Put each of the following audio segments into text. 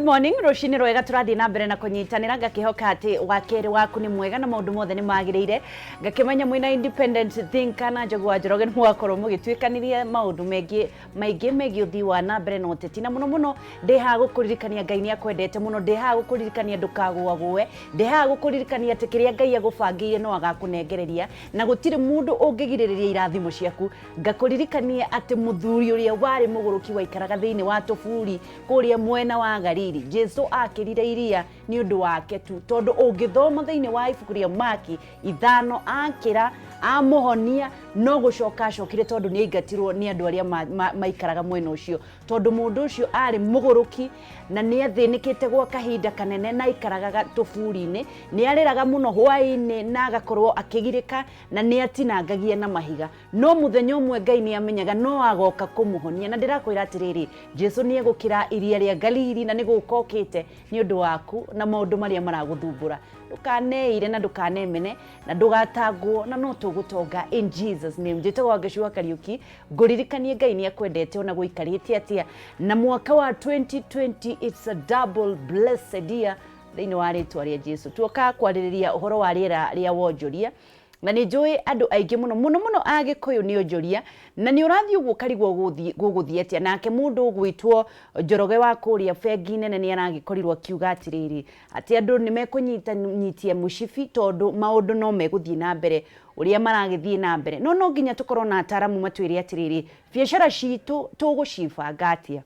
Morning, rũcinĩ rwega. Tũrathiĩ na mbere na kũnyitanĩra, ngakĩhoka atĩ wa kerĩ waku nĩ mwega na maũndũ mothe nĩ magĩrĩire. Ngakĩmenya mwĩna independent thinker na Njogu wa Njoroge nĩ mwakorwo mũgĩtuĩkanĩria maũndũ mengĩ maingĩ megiĩ ũthii wa na mbere na ũteti. Na mũno mũno ndĩ haha gũkũririkania Ngai nĩ akwendete mũno, ndĩ haha gũkũririkania ndũkagũagũe, ndĩ haha gũkũririkania atĩ kĩrĩa Ngai agũbangĩire no agakũnengereria na gũtirĩ mũndũ ũngĩgirĩrĩria irathimo ciaku. Ngakũririkania atĩ mũthuri ũrĩa warĩ mũgũrũki waikaraga thĩinĩ wa tũburi kũrĩa mwena wa Galili, Jesu akĩrire iria nĩ ũndũ wake tu, tondũ ũngĩthoma thĩinĩ wa ibuku rĩa Maki 5, akĩra amũhonia no gũcoka acokire tondũ nĩ aingatirwo nĩ andũ arĩa maikaraga mwena ũcio, tondũ mũndũ ũcio arĩ mũgũrũki na nĩ athĩnĩkĩte gwa kahinda kanene na aikaraga tũburi-inĩ, nĩ arĩraga mũno hwaĩ-inĩ na agakorwo akĩgirĩka na nĩ atinangagia na mahiga. No mũthenya ũmwe Ngai nĩ amenyaga no agoka kũmũhonia, na ndĩrakwĩra atĩrĩrĩ, Jesu nĩ egũkĩra iria rĩa Galili na nĩ gũka okĩte nĩ ũndũ waku na maũndũ marĩa maragũthumbũra. Ndũkaneire na ndũkanemene na ndũgatangwo, na no tũgũtonga in Jesus name. Njĩtagwo Wangeci wa Kariũki, ngũririkanie Ngai nĩ akwendete ona gũikarĩte atĩa, na mwaka wa 2020 it's a double blessed year thĩinĩ wa rĩtwa rĩa Jesu. Tuoka kwarĩrĩria ũhoro wa rĩera rĩa wonjoria, na nĩ njũĩ andũ aingĩ mũno mũno mũno Agĩkũyũ nĩ onjoria, na nĩ ũrathiĩ ũguo ũkarigwo gũgũthiĩ atĩa. Nake mũndũ ũgwĩtwo Njoroge wa kũrĩa bengi nene nĩ aragĩkorirwo akiuga atĩrĩrĩ, atĩ andũ nĩ mekũnyitanyitia mũcibi tondũ maũndũ no megũthiĩ na mbere ũrĩa maragĩthiĩ na mbere. No no nginya tũkorwo na ataramu matwĩre atĩrĩrĩ, biacara citũ tũgũcibanga atĩa,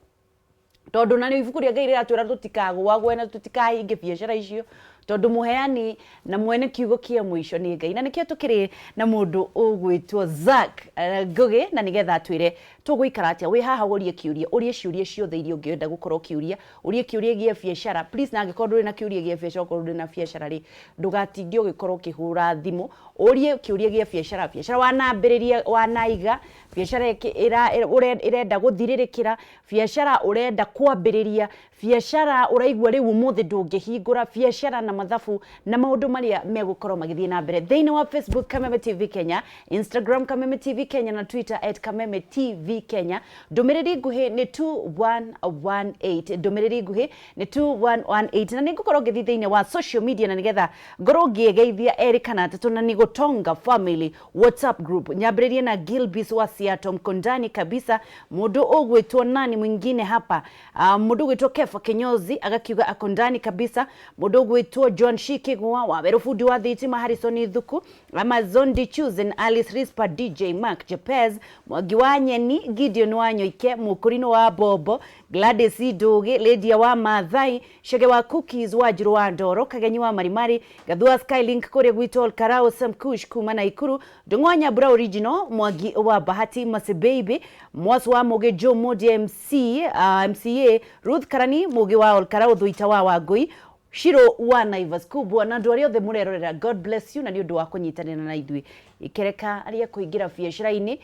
tondũ na ibuku rĩa Ngai rĩratwĩra tũtikagũagũe na tũtikahinge biacara icio, tondũ mũheani na mwene kiugo kĩa mũico nĩ Ngai. Na nĩkĩo tũkĩrĩ na mũndũ ũgwĩtwo Zack Ngũgĩ, na nĩgetha atwĩre tũgũikara atĩa. Wĩ haha ũrie kĩũria, ũrie ciũria ciothe iria ũngĩenda gũkorwo ũkĩũria, ũrie kĩũria gĩa biacara please. Na angĩkorwo ndũrĩ na kĩũria gĩa biacara, okorwo ndũrĩ na biacara rĩ, ndũgatinde ũgĩkorwo ũkĩhũra thimũ, ũrie kĩũria gĩa biacara. Biacara wanambĩrĩria, wanaiga biacara, ĩrenda gũthirĩrĩkĩra, biacara ũrenda kwambĩrĩria, biacara ũraigua rĩu ũmũthĩ ndũngĩhingũra biacara, na mathabu na maũndũ marĩa megũkorwo magĩthiĩ na mbere thĩinĩ wa Facebook Kameme TV Kenya, Instagram Kameme TV Kenya na Twitter @KamemeTVKenya. Ndũmĩrĩri nguhĩ nĩ 2118, ndũmĩrĩri nguhĩ nĩ 2118. Na nĩ ngũkorwo ngĩthiĩ thĩinĩ wa social media na nĩgetha ngorwo ngĩgeithia erĩ kana atatũ, na nĩ Gũtonga Family WhatsApp group. Nyambĩrĩrie na Gilbis wa Seattle, mkondani kabisa. Mũndũ ũgwĩtwo nani mwingine hapa? Mũndũ ũgwĩtwo Kefa Kinyozi agakiuga akondani kabisa. Mũndũ ũgwĩtwo John Shikigwa wa Werũ, bundi wa thitima, Harrison Thuku, Amazon D Chosen, Alice Rispa, DJ Mark Japez, Mwangi wa Nyeni, Gideon wa Nyoike, Mũkũrinũ wa Bobo, Gladys Ndũgĩ, Lydia wa Maathai, Chege wa Cookies, wa Njirũ wa Ndoro, Kagenyi wa Marimari, Gathua Skylink kũrĩa gwitũ Olkarau, Sam Kush kuma Naikuru, Ndũng'wa Nyambura Original, Mwangi wa Bahati, Mercy Baby, Mwasu wa Mũgĩ, Joe Modi MC, MCA, Ruth Karani, Mũgĩ wa Olkarau, Thuita wa Wangũi, Shiro wa Naivas Kubwa, na andũ arĩa othe mũrerorera, God bless you na nĩ ũndũ wa kũnyitanĩra na ithuĩ ikereka rĩa kũingĩra biacara-inĩ,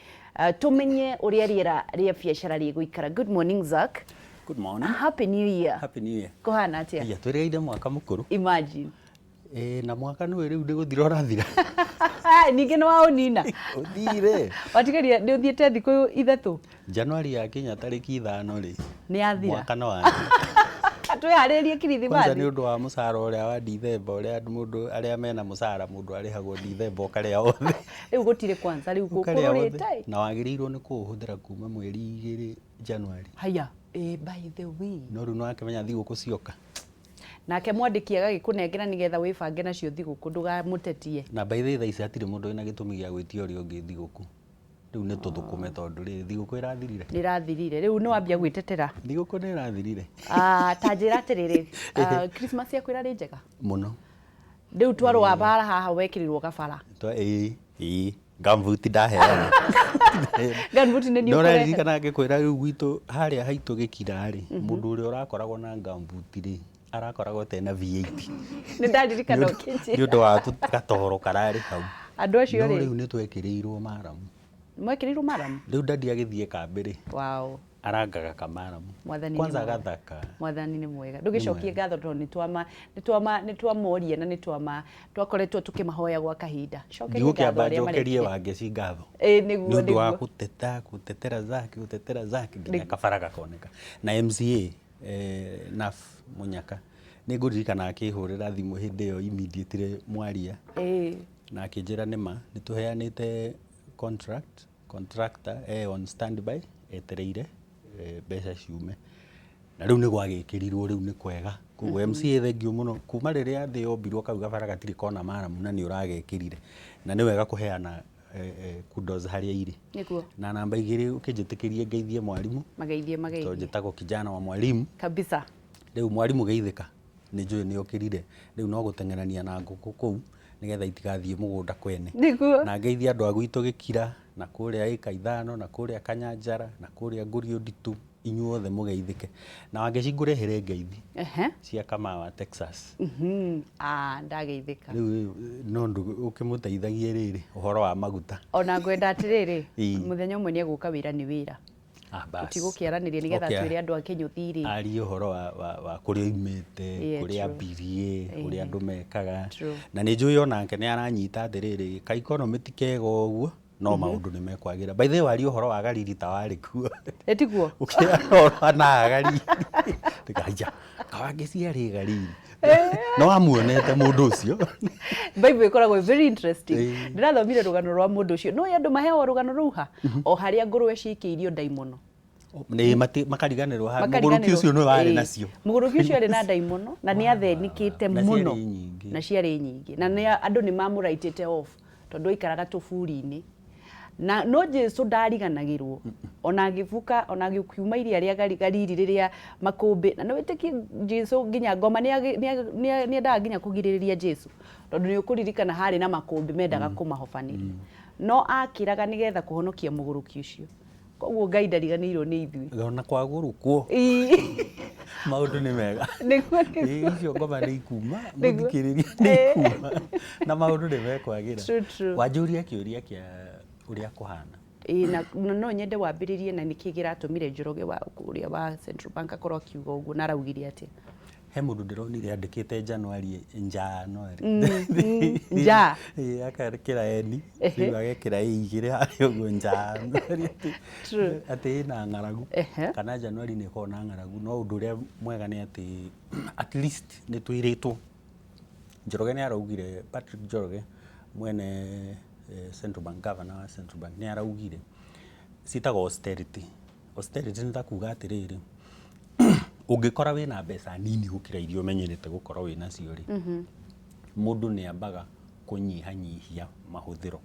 tũmenye ũrĩa rĩera rĩa biacara rĩgũikara. Good morning, Zack. Good morning. Happy New Year. Happy New Year. Kũhana atĩa? Iya, twĩrĩgĩire mwaka mũkũrũ. Imagine. Ĩĩ, na mwaka nĩwe rĩu nĩ gũthira ũrathira. Ningĩ nĩ waũnina. Ũthire. Watigaria nĩ ũthiĩte thikũ 3. Januari yakinya tarĩki 5 rĩ. Nĩ yathira. Mwaka no wathira. Twĩharĩrie Kwanza kirithimathi. nĩ ũndũ wa mũcara ũrĩa wa Dithemba, ũrĩa mũndũ arĩa mena mũcara mũndũ arĩhagwo Dithemba ũkarĩa wothe. Rĩu gũtirĩ kwanza rĩu Ũkarĩa wothe. kũrũrĩte. Na wagĩrĩirwo nĩ kũũhũthĩra kuma mweri 2 Januari. Haya, by the way. No rĩu nĩwakĩmenya thigũkũ cioka. Nake mwandĩki agagĩkũnengera nĩgetha wĩbange nacio thigũkũ ndũgamũtetie. Na by the way thaa ici hatirĩ mũndũ wĩna gĩtũmi gĩa gwĩtia ũrĩa ũngĩ thigũkũ. Rĩu nĩ tũthũkũme tondũ rĩrĩ thigũkũ ĩrathirire. Nĩ ĩrathirire. Rĩu nĩ wambia gwĩtetera. Thigũkũ nĩ ĩrathirire. Ta njĩra atĩrĩrĩ, Christmas yaku ĩrarĩ njega? Mũno. Rĩu twarũa bara haha wekĩrirwo gabara. Ĩĩ, ĩĩ. Gumboot ndaheana. Gumboot nĩ niĩ No ũkũrehe. ũraririkana ngĩkwĩra rĩu gwitũ harĩa haitũ gĩkira rĩ, mũndũ ũrĩa ũrakoragwo na gumboot rĩ, arakoragwo tena V8. Nĩ ndaririkana ũkĩnjĩra. Nĩ ũndũ wa gatoro kararĩ hau. Andũ acio No rĩ. rĩu nĩ twekĩrĩirwo maramu. Mwekĩrĩirwo maramu? Rĩu daddy agĩthiĩ kambĩ rĩ. Wow. Arangaga kamaramu. Mwathani nĩ Kwanza mwega. gathaka. Mwathani nĩ mwega. Ndũgĩcokie ngatho tondũ nĩ twamoria na nĩ twama twakoretwo tũkĩmahoya gwa kahinda. Cokeria ngatho Ndigũkĩamba arĩa njokerie marekire. Wangeci ngatho. Ĩĩ nĩguo Nĩ ũndũ wa nĩguo. gũteta, gũtetera Zack, gũtetera Zack nginya kabara gakoneka. Na MCA. Naf Mũnyaka nĩ ngũririkana akĩhũrĩra thimũ hĩndĩ ĩyo immediately mwaria na akĩnjĩra nĩma nĩ tũheanĩte contract, contractor e on standby etereire mbeca ciume na rĩu nĩ gwagĩkĩrirwo rĩu nĩ kwega. Koguo MCA thengiũ mũno kuma rĩrĩa thĩ yombirwo kau gabara gatirĩ kona maramu na nĩ ũragekĩrire na nĩ wega kũheana kudos harĩa irĩ. Nĩguo. Na namba igĩrĩ ũkĩnjĩtĩkĩrie ngeithie mwarimũ. Mageithie, mageithie. Tondũ njĩtagwo kijana wa mwalimu. Kabisa. Rĩu mwarimũ geithĩka nĩ njũĩ nĩ okĩrire rĩu no gũteng'erania na ngũkũ kũu nĩgetha itigathiĩ mũgũnda kwene. Nĩguo. Na ngeithie andũ a gwitũ Gĩkira na kũrĩa ĩka ithano na kũrĩa Kanyanjara na kũrĩa Ngũriũ Nditu inyuothe mũgeithĩke. Na Wangeci ngũrehere ngeithi cia Kamau wa Texas. Ah, ndageithĩka. Rĩu no ũkĩmũteithagie rĩrĩ ũhoro wa maguta. Ona ngwenda atĩrĩrĩ, mũthenya ũmwe nĩ egũka wĩra nĩ wĩra. Ah, bas. Tũtigũkĩaranĩria nĩgetha Okay. twĩre andũ a Kĩnyũthi rĩ. Arie ũhoro wa kũrĩa oimĩte, kũrĩa ambirie, ũrĩa andũ mekaga. Na nĩ njũĩ onake nĩ aranyita atĩrĩrĩ, ka economy ti kega ũguo, no maũndũ nĩ mekwagĩra. By the way, waria ũhoro wa Galili ta warĩ kuo. Ĩ tiguo? Ũkĩara na Galili. Ndikaja, Kawangeci arĩ Galili. No amuonete mũndũ ũcio. Bible ĩkoragwo very interesting. Ndĩrathomire rũgano rwa mũndũ ũcio. No andũ maheagwo rũgano rũu ha? O harĩa ngũrwe cikĩirio ndaimono. Nĩ makariganĩrwo ha. Mũgũrũki ũcio nĩwe warĩ nacio. Mũgũrũki ũcio arĩ na ndaimono na nĩ athĩnĩkĩte mũno. Na ciarĩ nyingĩ. Na andũ nĩ mamũraitĩte off tondũ aikaraga tũburi-inĩ. Na no Jesu ndariganagĩrwo ona agĩbuka ona agĩkiuma iria rĩa Galili rĩrĩa makũmbĩ na nĩ wĩtĩkie Jesu nginya ngoma nĩ endaga nginya kũgirĩrĩria Jesu tondũ nĩ ũkũririkana harĩ na makũmbĩ mendaga kũmahobanĩria no akĩraga nĩgetha kũhonokia mũgũrũki ũcio. Koguo Ngai ndariganĩirwo nĩ ithuĩ. Ona kwagũrũkwo maũndũ nĩ mega. Nĩguo, nĩguo. Icio ngoma nĩ ikuma, mũthikĩrĩria nĩ ikuma na maũndũ nĩ mekwagĩra. True, true. Wanjũria kĩũria kĩa ũrĩa kũhana. Ĩĩ, na no nyende wambĩrĩrie na nĩkĩ kĩratũmire Njoroge wa ũrĩa wa Central Bank akorwo akiuga ũguo na araugire atĩa? He mũndũ ndĩronire andĩkĩte January njano. Njaa. Ĩĩ, akekĩra N, rĩu agekĩra ĩ igĩrĩ harĩa ũguo njano. Atĩ ĩna ng'aragu. Kana January nĩ ĩkoragwo na ng'aragu, no ũndũ ũrĩa mwega nĩ atĩ at least nĩ twĩrĩtwo. Njoroge nĩ araugire, Patrick Njoroge mwene Central Bank, governor wa Central Bank nĩ araugire ciĩtagwo austerity. Austerity nĩ ta kuga atĩrĩrĩ, ũngĩkora wĩna mbeca nini gũkĩra iria ũmenyerete gũkorwo wĩnacio rĩ, mũndũ nĩ ambaga kũnyihanyihia mahũthĩro.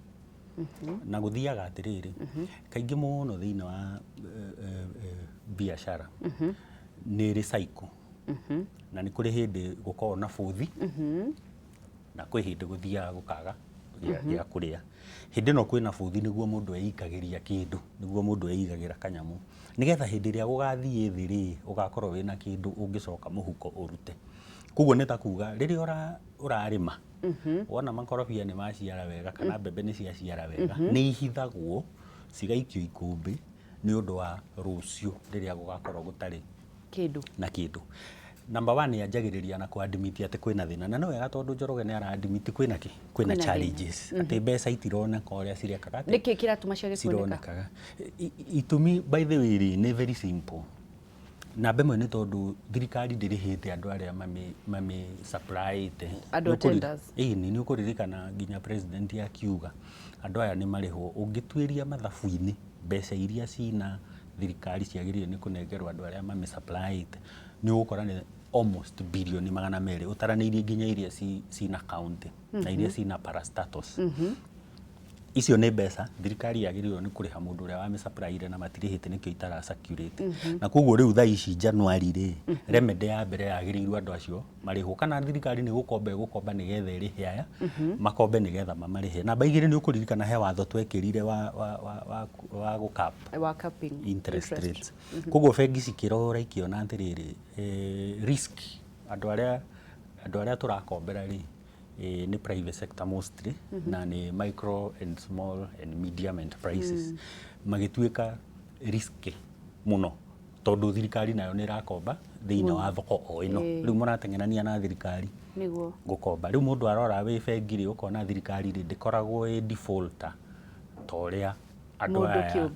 Na gũthiaga atĩrĩrĩ, kaingĩ mũno thĩinĩ wa biacara nĩ ĩrĩ cycle. Na nĩ kũrĩ hĩndĩ gũkoragwo na bũthi, na kwĩ hĩndĩ gũthiaga gũkaga gĩa kũrĩa. Hĩndĩ ĩno kwĩna bũthi nĩguo mũndũ eikagĩria kĩndũ, nĩguo mũndũ eigagĩra kanyamũ. Nĩgetha hĩndĩ ĩrĩa gũgathiĩ thĩ rĩ, ũgakorwo wĩna kĩndũ ũngĩcoka mũhuko ũrute. Koguo nĩ ta kuga rĩrĩa ũrarĩma, wona makorobia nĩ maciara wega kana mbembe nĩ ciaciara wega, nĩ ihithagwo cigaikio ikũmbĩ nĩ ũndũ wa rũciũ rĩrĩa gũgakorwo gũtarĩ kĩndũ na kĩndũ. Number one yanjagĩrĩria na kũ-admit atĩ kwĩna thĩna, na nĩ wega tondũ Njoroge nĩ ara-admit kwĩna kĩ? Kwĩna challenges, atĩ mbeca itironeka ũrĩa cirekaga atĩ Nĩkĩ kĩratũma ciage kuoneka? Cironekaga. Itũmi by the way rĩ, nĩ very simple. Namba ĩmwe nĩ tondũ thirikari ndĩrĩhĩte andũ arĩa mami supplyĩte. Andũ a tenders. Ĩni, nĩ ũkũririkana nginya president akiuga andũ aya nĩ marĩhwo. Ũngĩtuĩria mathabu-inĩ mbeca iria cina thirikari ciagĩrĩire nĩ kũnengerwo andũ arĩa mami supplyĩte, nĩ ũgũkora nĩ almost birioni 200 ũtaranĩirie nginya iria cina county na iria cina parastatals. Icio nĩ mbeca thirikari yagĩrĩirwo nĩ kũrĩha mũndũ ũrĩa wamĩsupplyire na matirĩhĩte nĩkĩo itara circulate. Na koguo rĩu thaa ici January rĩ, remedy ya mbere yagĩrĩirwo andũ acio marĩhwo, kana thirikari nĩ gũkomba ĩgũkomba nĩgetha ĩrĩhe aya, makombe nĩgetha mamarĩhe. Namba igĩrĩ nĩ ũkũririkana he watho twekĩrire wa gũ cap wa capping interest rates. Koguo bengi cikĩrora ikĩona atĩrĩrĩ, risk andũ arĩa tũrakombera rĩ, nĩ private sector mostly, na nĩ micro and small and medium enterprises, magĩtuĩka risky mũno tondũ thirikari nayo nĩ ĩrakomba thĩinĩ wa thoko o ĩno. Rĩu mũrateng'erania na thirikari gũkomba. Rĩu mũndũ arora wĩ bengi rĩ, ũkona thirikari rĩ ndĩkoragwo ĩ defaulter ta ũrĩa andũ aya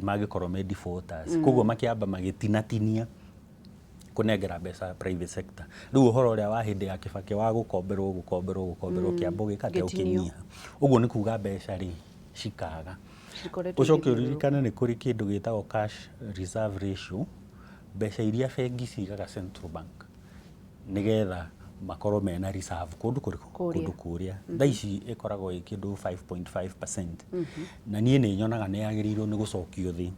mangĩkorwo me defaulters. Koguo makĩamba magĩtinatinia Kũnengera mbeca private sector. Rĩu ũhoro ũrĩa wa hĩndĩ ya Kibaki wa gũkomberwo gũkomberwo gũkomberwo kĩambo gĩka atĩa? Gĩtinio. Ũkĩnyiha. Ũguo nĩ kuga mbeca rĩ cikaga. Cikoretwo Ũcoke igĩthiũrũrũka. Ũririkane nĩ kũrĩ kĩndũ gĩtagwo cash reserve ratio, mbeca iria bengi cigaga central bank nĩgetha makorwo mena reserve kũndũ kũrĩkũ? Kũrĩa. Kũndũ kũrĩa. Thaa ici ĩkoragwo ĩ kĩndũ 5.5%, na niĩ nĩ nyonaga nĩ yagĩrĩirwo nĩ gũcokio thĩ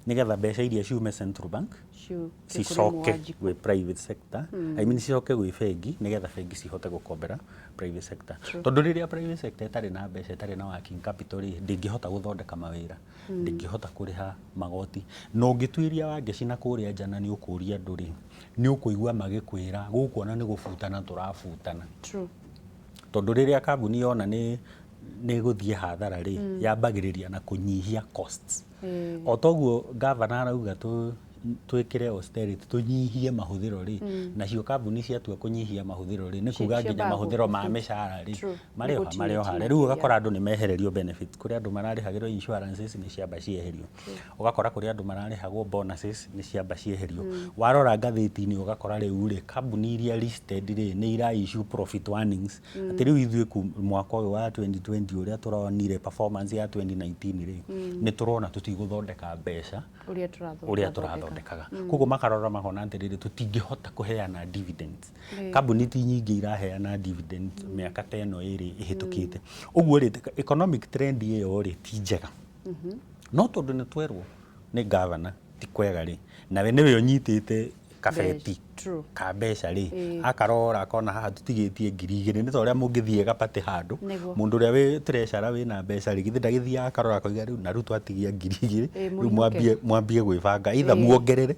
nĩgetha mbeca iria ciume central bank Ciũke kũrĩ cicoke Mwanjikũ. Gwĩ private sector, I mean cicoke gwĩ bengi nĩgetha bengi cihote gũkombera private sector, tondũ rĩrĩa private sector ĩtarĩ na mbeca, ĩtarĩ na working capital rĩ, ndĩngĩhota gũthondeka mawĩra, ndĩngĩhota kũrĩha magoti. Na ũngĩtuĩria Wangeci na kũrĩa nja na nĩ ũkũria andũ rĩ, nĩ ũkũigua magĩkwĩra gũkũ ona nĩ gũbutana tũrabutana. Tondũ rĩrĩa kambuni yona nĩ ĩgũthiĩ hathara rĩ, yambagĩrĩria na kũnyihia costs. O toguo gavana arauga twĩkĩre austerity, tũnyihie mahũthĩro rĩ, nacio kambuni ciatua kũnyihia mahũthĩro rĩ, nĩ kuga nginya ciambaga mahũthĩro ma mĩcara rĩ True. marĩ oha Nĩ marĩ oha. gũtinio. Rĩu ũgakora andũ nĩ mehererio benefits, kũrĩ andũ mararĩhagĩrwo insurances nĩ ciamba cieherio, ũgakora kũrĩ andũ mararĩhagwo bonuses nĩ ciamba cieherio. Warora ngathĩti-inĩ ũgakora rĩu rĩ, kambuni iria listed rĩ, nĩ ira issue profit warnings atĩ rĩu ithuĩ mwaka ũyũ wa 2020 ũrĩa tũronire performance ya 2019 rĩ, nĩ tũrona tũtigũthondeka mbeca ũrĩa ũrĩa tũrathondekaga. Koguo makarora makona atĩrĩrĩ, tũtingĩhota kũheana dividends. Kambuni ti nyingĩ iraheana dividend mĩaka ta ĩno ĩrĩ ĩhĩtũkĩte. Ũguo rĩ, economic trend ĩyo rĩ ti njega, no tondũ nĩ twerwo nĩ gavana ti kwega rĩ, nawe nĩwe ũnyitĩte kabeti ka mbeca rĩ, akarora akona haha tũtigĩtie 2000, nĩ ta ũrĩa mũngĩthiĩ gapatĩ handũ. Mũndũ ũrĩa wĩ treasurer wĩna mbeca rĩ, githĩ ndagĩthiaga akarora akoiga rĩu na rĩu twatigia 2000, rĩu mũinũke. Mwambie gwĩbanga either muongerere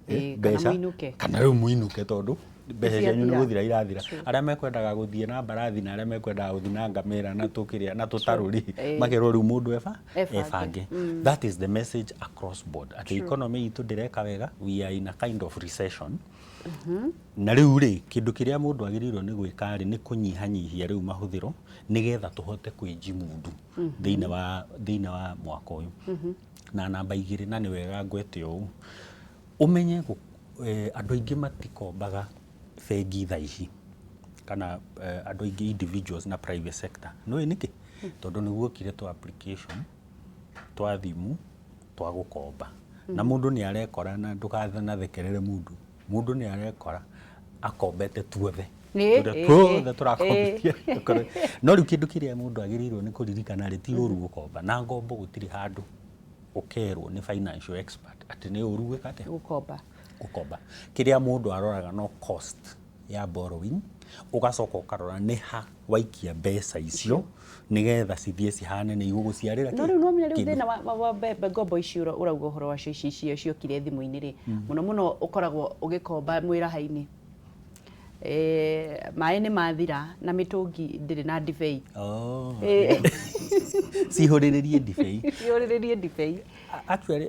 Kana mbeca mũinũke. Kana rĩu mũinũke tondũ mbeca cianyu nĩ Nĩciathira. Gũthira irathira. Arĩa mekwendaga gũthiĩ na mbarathi na arĩa mekwendaga gũthiĩ na ngamĩra na tũkĩrĩa na tũtarũ rĩ, makerwo rĩu mũndũ eba Ebange. Ebange. That is the message across board, atĩ economy itũ ndĩreka wega, we are in a kind of recession. Na rĩu rĩ, kĩndũ kĩrĩa mũndũ agĩrĩirwo nĩ gwĩka rĩ, nĩ kũnyihanyihia rĩu mahũthĩro nĩgetha tũhote kwĩjimundu thĩinĩ wa mwaka ũyũ. Na namba 2, na nĩ wega ngwete ũũ, ũmenye andũ aingĩ matikombaga bengi thaa ici kana andũ aingĩ individuals na private sector. Nĩũĩ nĩkĩ? Tondũ nĩ guokire tũ application twa thimũ twa gũkomba, na mũndũ nĩ arekora, na ndũkanathekerere mũndũ, mũndũ nĩ arekora akombete tuothe tũrĩa tuothe tũrakombithia. No rĩu kĩndũ kĩrĩa mũndũ agĩrĩirwo nĩ kũririkana rĩ, ti ũru gũkomba na ngombo, gũtirĩ handũ ũkerwo nĩ financial expert atĩ nĩ ũru gwĩka atĩa? Gũkomba. Gũkomba. Kĩrĩa mũndũ aroraga no cost ya borrowing, ũgacoka ũkarora nĩ ha waikia mbeca icio nĩgetha cithiĩ cihane nĩ igũgũciarĩra No kĩ? rĩu no menya rĩu Kĩndũ. Thĩna wa ngombo ici ũrauga ũhoro wacio, ici icio ciokire thimũ-inĩ rĩ, mũno mũno ũkoragwo ũgĩkomba mwĩraha-inĩ. Maĩ nĩ mathira na mĩtũngi ndĩrĩ na ndibei. Oh. Cihũrĩrĩrie ndibei. Cihũrĩrĩrie ndibei. Actually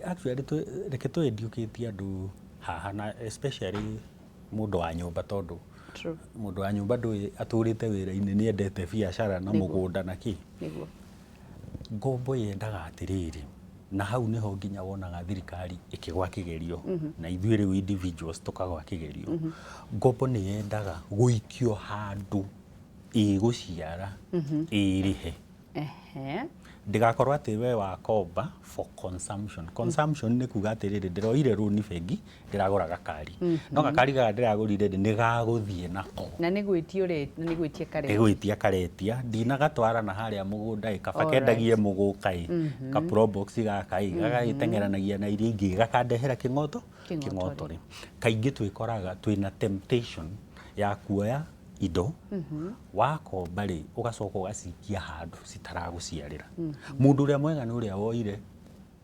reke tũ educate andũ haha, na especially mũndũ wa nyũmba, tondũ mũndũ wa nyũmba ndũĩ atũrĩte wĩra-inĩ, nĩ endete biacara na mũgũnda na kĩ. Ngombo yendaga atĩrĩrĩ, na hau nĩho nginya wonaga thirikari ĩkĩgwa kĩgerio na ithuĩ rĩu individuals tũkagwa kĩgerio. Ngombo nĩ yendaga gũikio handũ ĩgũciara ĩrĩhe. Ndĩgakorwo atĩ we wakomba for consumption. Consumption nĩ kuga atĩrĩrĩ, ndĩroire rũni bengi, ndĩragũra gakari, no gakari gaka ndĩragũrire rĩ, nĩ gagũthiĩ nako. Na nĩ gwĩtia ũre na nĩ gwĩtia kare. Nĩ gwĩtia karetia, ndinagatwara na harĩa mũgũnda ĩ, kaba kendagie mũgũka ĩ, ka probox gaka ĩ, gagagĩteng'eranagia na iria ingĩ, gakandehera kĩng'oto. Kĩng'oto. Kĩng'oto rĩ, kaingĩ twĩkoraga twĩna temptation ya kuoya indo wakomba rĩ, ũgacoka ũgacikia handũ citaragũciarĩra. Mũndũ ũrĩa mwega nĩ ũrĩa woire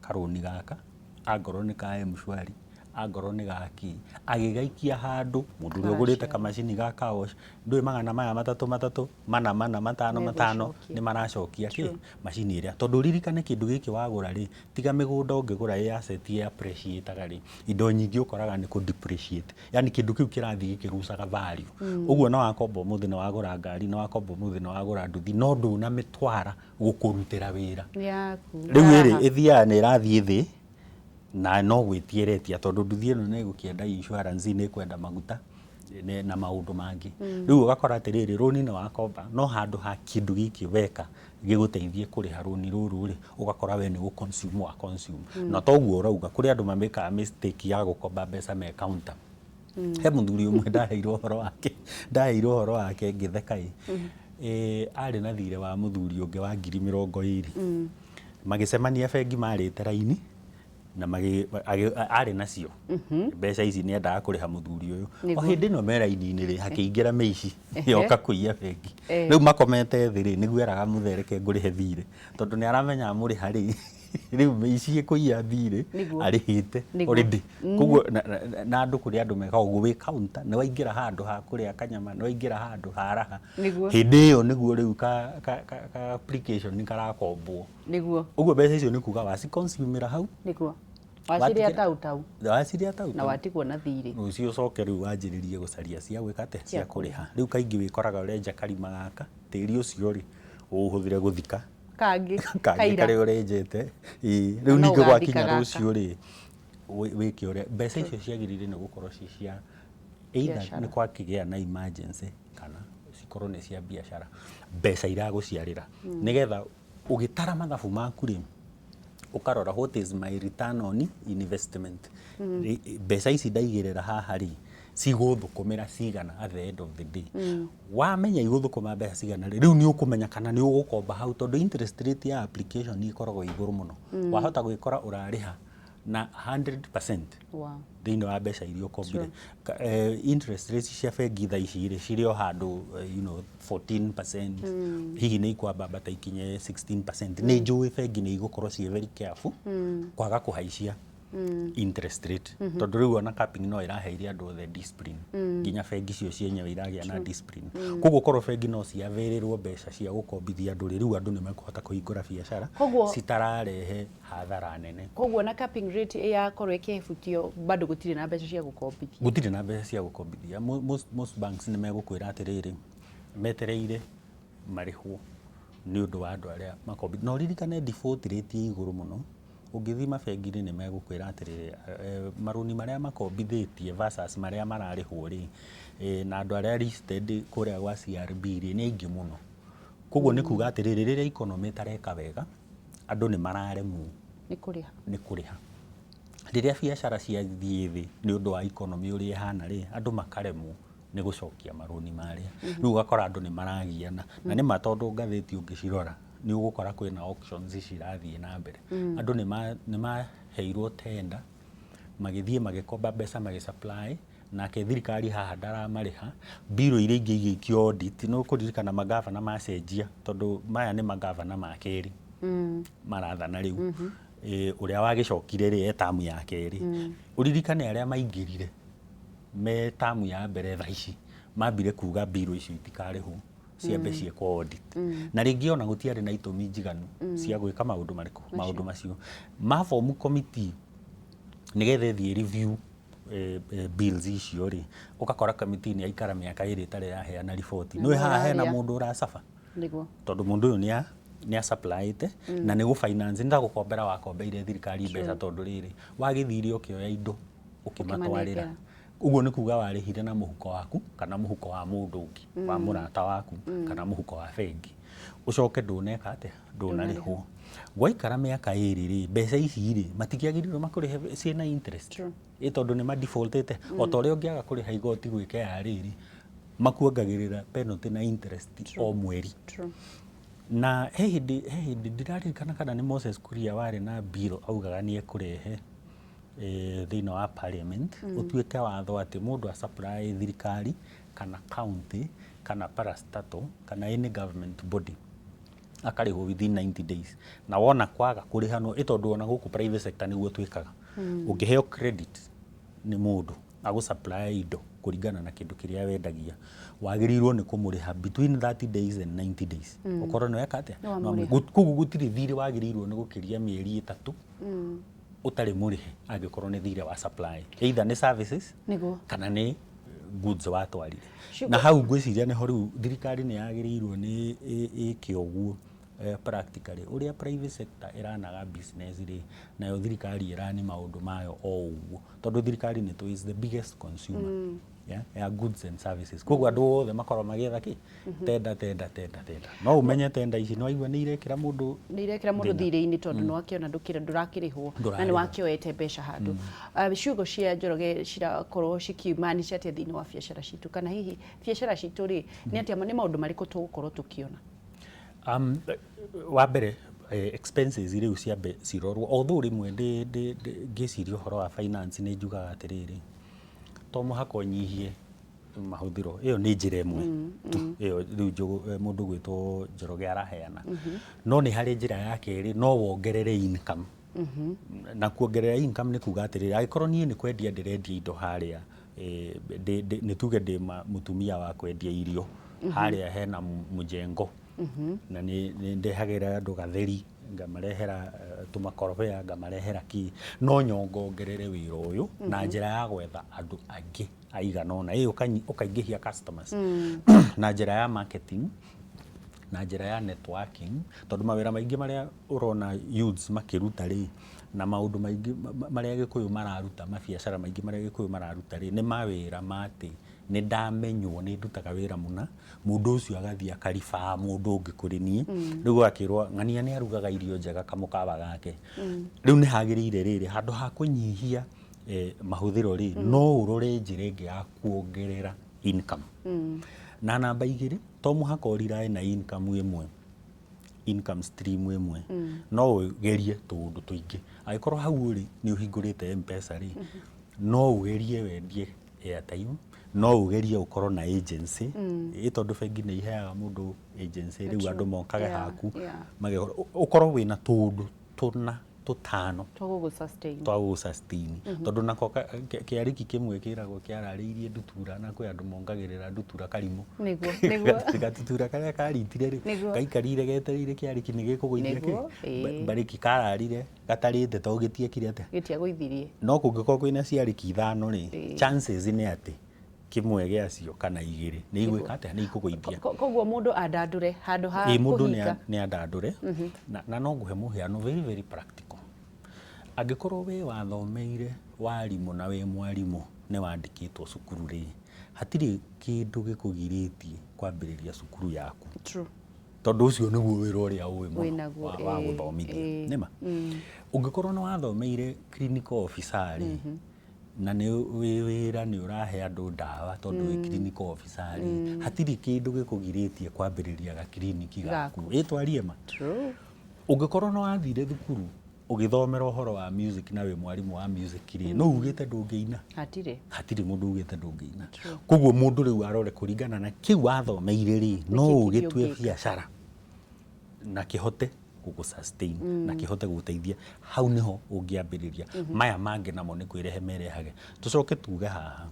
karũni gaka, angorwo nĩ ka M-Shwari, angorwo nĩ gaki, agĩgaikia handũ. Mũndũ ũrĩa ũgũrĩte kamacini ga car wash, ndũĩ magana maya matatũ matatũ, mana mana, matano matano, Megũcokia. Nĩ maracokia kĩ macini ĩrĩa, tondũ ũririkane kĩndũ gĩkĩ wagũra rĩ, tiga mĩgũnda ũngĩgũra ĩ asset ĩ appreciate rĩ, indo nyingĩ ũkoraga nĩ kũ depreciate, yani kĩndũ kĩu kĩrathiĩ gĩkĩrucaga value. Ũguo no wakomba ũmũthĩ nĩ wagũra ngari, nĩ wakomba ũmũthĩ nĩ wagũra nduthi, no ndũnamĩtwara gũkũrutĩra wĩra. Nĩ yaku. Rĩu ĩrĩ ĩthiaga na ĩrathiĩ thĩ. Na no gwĩtia ĩretia tondũ nduthi ĩno nĩ ĩgũkĩenda insurance, nĩ ĩkwenda maguta na maũndũ mangĩ. Rĩu ũgakora atĩrĩrĩ, rũni nĩ wakomba, no handũ ha kĩndũ gĩkĩ weka gĩgũteithie kũrĩha rũni rũrũ rĩ, ũgakora we nĩ gũ consume wa consume. Na toguo ũrauga kũrĩ andũ mamĩkaga mistake ya gũkomba mbeca me counter. He mũthuri ũmwe ndaheirwo ũhoro wake ngĩtheka ĩ. Arĩ na thirĩ wa mũthuri ũngĩ wa 20,000. Magĩcemania bengi marĩte raini na arĩ nacio mbeca ici, nĩ endaga kũrĩha mũthuri ũyũ. O hĩndĩ ĩno me raini-inĩ rĩ, hakĩingĩra mĩici yoka kũiya bengi. Rĩu makomete thĩ rĩ, nĩguo eraga mũthee, "Reke ngũrĩhe thirĩ," tondũ nĩ aramenya amũrĩha rĩ, rĩu mĩici ĩkũiya thirĩ arĩhĩte already. Koguo na andũ, kũrĩ andũ mekaga ũguo, wĩ counter nĩ waingĩra handũ ha kũrĩa kanyama, nĩ waingĩra handũ ha raha. Hĩndĩ ĩyo nĩguo rĩu ka application karakombwo. Ũguo mbeca icio nĩ kuga waciconsumĩra hau. Nĩguo waciria tau tau. Waciria tau na tau. Watigwo na thirĩ. Rũciũ ũcoke rĩu wanjĩrĩrie gũcaria cia gwĩka atĩa, cia kũrĩha. Rĩu kaingĩ wĩkoraga ũrenja karima gaka, tĩri ũcio rĩ, ũũhũthĩre gũthika kangĩ kangĩ kaira. Karĩa ũrenjete. Ĩĩ, rĩu Na no ningĩ ũgathika gwakinya gaka. Rũciũ rĩ, wĩke ũrĩa mbeca icio ciagĩrĩire nĩ gũkorwo ci cia either biacara. Nĩ kwakĩgĩa na emergency kana cikorwo nĩ cia biacara, mbeca iragũciarĩra, nĩgetha ũgĩtara mathabu maku rĩ, ũkarora, what is my return on investment? Mbeca ici ndaigĩrĩra haha rĩ, cigũthũkũmĩra cigana at the end of the day? Wamenya igũthũkũma mbeca cigana rĩ, rĩu nĩ ũkũmenya kana nĩ ũgũkomba hau, tondũ interest rate ya application ĩkoragwo ĩ igũrũ mũno. Wahota gwĩkora ũrarĩha na 100% thĩinĩ wa mbeca iria ũkombire. Interest rates cia bengi thaa ici rĩ, cirĩ o handũ 14%, hihi nĩ ikwambambata ikinye 16%. Nĩ njũĩ bengi nĩ igũkorwo ciĩ very careful kwaga kũhaicia interest rate, tondũ rĩu ona capping no ĩraheire andũ othe discipline, nginya bengi cio cienyewe iragĩa na discipline. Koguo korwo bengi no ciavĩrĩrwo mbeca cia gũkombithia andũ rĩ, rĩu andũ nĩ mekũhota kũhingũra biacara citararehe hathara nene. Koguo na capping rate yakorwo ĩkĩhutio, bado gũtirĩ na mbeca cia gũkombithia. Gũtirĩ na mbeca cia gũkombithia. Most banks nĩ megũkwĩra atĩrĩrĩ, metereire marĩhwo nĩ ũndũ wa andũ arĩa makombithia. Na ũririkane default rate ĩ igũrũ mũno. Ũngĩthiĩ mabengi-inĩ nĩ megũkwĩra atĩrĩrĩ, marũni marĩa makombithĩtie versus marĩa mararĩhwo rĩ, na andũ arĩa listed kũrĩa gwa CRB rĩ, nĩ aingĩ mũno. Koguo nĩ kuga atĩrĩrĩ, rĩrĩa economy ĩtareka wega, andũ nĩ mararemwo nĩ kũrĩha. Nĩ kũrĩha. Rĩrĩa biacara ciathiĩ thĩ nĩ ũndũ wa economy ũrĩa ĩhana rĩ, andũ makaremwo nĩ gũcokia marũni marĩa. Rĩu ũgakora andũ nĩ maragiana na nĩ ma, tondũ ngathĩti ũngĩcirora nĩ ũgũkora kwĩna auctions cirathiĩ na mbere. Andũ nĩ maheirwo tender, magĩthiĩ magĩkomba mbeca, magĩsupply, nake thirikari haha ndaramarĩha. Mbirũ iria ingĩ igĩikio audit, nĩ ũkũririkana magavana macenjia, tondũ maya nĩ magavana ma kerĩ marathana rĩu. Ũrĩa wagĩcokire rĩ, e tamu ya kerĩ. Ũririkane arĩa maingĩrire me tamu ya mbere thaa ici mambire kuga mbirũ icio itikarĩhwo, ciambe ciĩkwo audit, na rĩngĩ ona gũtiarĩ na itũmi njiganu cia gwĩka maũndũ marĩkũ, maũndũ macio mabomu committee nĩgetha ĩthiĩ review bills icio rĩ, ũgakora committee nĩ yaikara mĩaka 2 ĩtarĩ yaheana riboti. Nĩ haha hena ũrarĩa. Mũndũ ũracaba tondũ mũndũ ũyũ nĩ asupplyĩte na nĩ gũ finance, nĩ ta gũkombera wakombeire thirikari mbeca, tondũ rĩrĩ wagĩthire ũkĩoya indo ũkĩmatwarĩra. Ũkĩmanengera. Ũguo nĩ kuga warĩhire na mũhuko waku kana mũhuko wa mũndũ ũngĩ, wa mũrata waku kana mũhuko wa bengi, ũcoke ndũneka atĩa, ndũnarĩhwo. Gwaikara mĩaka 2 rĩ, mbeca ici rĩ, matikĩagĩrĩirwo makũrĩhe ciĩna interest? True. Ĩ tondũ nĩ madefaultĩte. O ta ũrĩa ũngĩaga kũrĩha igoti gwĩ KRA rĩ, makuongagĩrĩra penalty na interest o mweri. Na he hĩndĩ ndiraririkana kana nĩ Moses Kuria warĩ na bill augaga nĩ ekũrehe thĩinĩ wa parliament, ũtuĩke watho atĩ mũndũ a supply thirikari kana county kana parastatal kana any government body akarĩhwo within 90 days. Na wona kwaga kũrĩhanwo ĩ, tondũ ona gũkũ private sector nĩguo twĩkaga, ũngĩheo credit nĩ mũndũ agũ supply indo kũringana na kĩndũ kĩrĩa wendagia, wagĩrĩirwo nĩ kũmũrĩha between 30 days and 90 days, ũkorwo nĩ weka atĩa? Nĩ wamũrĩha. Koguo gũtirĩ thirĩ wagĩrĩirwo nĩ gũkĩria mĩeri 3 ũtarĩ mũrĩhe, angĩkorwo nĩ thirĩ wa supply, either nĩ services kana nĩ goods watwarire. Na hau ngwĩciria nĩho rĩu thirikari nĩ yagĩrĩirwo nĩ ĩke ũguo. Practically ũrĩa private sector ĩranaga business rĩ, nayo thirikari ĩrani maũndũ mayo o ũguo, tondũ thirikari nĩ tũĩ is the biggest consumer, yeah, ya goods and services. Koguo andũ othe makorwo magĩetha kĩ tender, tender, tender, tender. No ũmenye tender ici nĩ waigua nĩ irekĩra mũndũ Nĩ irekĩra mũndũ thĩna. Thirĩ-inĩ, tondũ nĩ wakĩona ndũrakĩrĩhwo na nĩ Ndũrarĩhwo. Wakĩoete mbeca handũ. Ciugo cia Njoroge cirakorwo cikimaanisha atĩa thĩinĩ wa biacara citũ, kana hihi biacara citũ rĩ, nĩ atĩa, nĩ maũndũ marĩkũ tũgũkorwo tũkĩona? Wa mbere, expenses rĩu ciambe cirorwo, although rĩmwe ngĩciria ũhoro wa finance nĩ njugaga atĩrĩrĩ, to mũhaka ũnyihie mahũthĩro. Ĩyo nĩ njĩra ĩmwe tu ĩyo rĩu mũndũ gwĩtwo Njoroge araheana, no nĩ harĩ njĩra ya kerĩ, no wongerere income. Na kuongerera income nĩ kuga atĩrĩrĩ, angĩkorwo niĩ nĩ kwendia ndĩrendia indo harĩa, nĩ tuge ndĩ mũtumia wa kwendia irio harĩa hena mũjengo, na nĩ ndehagĩra andũ gatheri, ngamarehera tũmakorobea, ngamarehera kĩ, no nyongongerere wĩra ũyũ na njĩra ya gwetha andũ angĩ aigana ũna, ĩ ũkaingĩhia customers na njĩra ya marketing, na njĩra ya networking, tondũ mawĩra maingĩ marĩa ũrona youths makĩruta rĩ, na maũndũ maingĩ marĩa Gĩkũyũ mararuta, mabiacara maingĩ marĩa Gĩkũyũ mararuta rĩ, nĩ mawĩra ma atĩ nĩ ndamenywo nĩ ndutaga wĩra mũna, mũndũ ũcio agathiĩ akaribaa mũndũ ũngĩ kũrĩ niĩ. Rĩu agakĩrwo ng'ania nĩ arugaga irio njega kamũkawa gake. Rĩu nĩ hagĩrĩire rĩrĩ, handũ ha kũnyihia mahũthĩro rĩ, no ũrore njĩra ĩngĩ ya kuongerera income. Na namba igĩrĩ, to mũhaka ũrirae na income ĩmwe, income stream ĩmwe. No ũgerie tũũndũ tũingĩ. Angĩkorwo hau ũrĩ nĩ ũhingũrĩte M-Pesa rĩ, no ũgerie wendie airtime, no ũgerie ũkorwo na agency, ĩ tondũ bengi nĩ iheaga mũndũ agency rĩu andũ mokage haku magegũra. Ũkorwo wĩna tũũndũ tũna tũtano twa gũgũ sustain. Twa gũgũ sustain, tondũ nako kĩarĩki kĩmwe kĩragwo kĩararĩirie ndutura, na kwĩ andũ mongagĩrĩra ndutura karimũ. Nĩguo, nĩguo. Gatutura karĩa karitire rĩ, gaikarire getereire kĩarĩki nĩ gĩkũgũithia kĩ Nĩguo, ĩĩ. Mbarĩki kararire gatarĩte to gĩtiekire atĩa? Gĩtiagũithirie. No kũngĩkorwo kwĩna ciarĩki ithano rĩ, chances nĩ atĩ kĩmwe gĩacio kana igĩrĩ nĩ igwĩka atĩa? Nĩ ikũgũithia. Koguo mũndũ andandũre handũ ha Ĩ, mũndũ nĩ kũhinga. Nĩ andandũre. Na no ngũhe mũhiano very very practical. Angĩkorwo wĩ wathomeire warimũ na wĩ mwarimũ, nĩ wandĩkĩtwo cukuru rĩ, hatirĩ kĩndũ gĩkũgirĩtie kwambĩrĩria cukuru yaku, tondũ ũcio nĩguo wĩra ũrĩa ũĩ mũno Wĩnaguo, wa gũthomithia. Nĩma ũngĩkorwo nĩ wathomeire clinical officer rĩ, na nĩ wĩ wĩra nĩ ũrahe andũ ndawa tondũ wĩ clinical officer rĩ, hatirĩ kĩndũ gĩkũgirĩtie kwambĩrĩria gakiriniki gaku. Ĩtwarie ma. Ũngĩkorwo nĩ wathire thukuru ũgĩthomera ũhoro wa music na wĩ mwarimũ wa music rĩ, no ugĩte ndũngĩina? Hatirĩ. Hatirĩ mũndũ ugĩte ndũngĩina. Koguo mũndũ rĩu arore kũringana na kĩu wathomeire rĩ, no Nĩkĩ kĩngĩ ũgĩtue ũngĩka? biacara na kĩhote gũgũ sustain na kĩhote gũgũteithia. Hau nĩho ũngĩambĩrĩria. Maya mangĩ namo nĩ kwĩrehe merehage. Tũcoke tuge haha,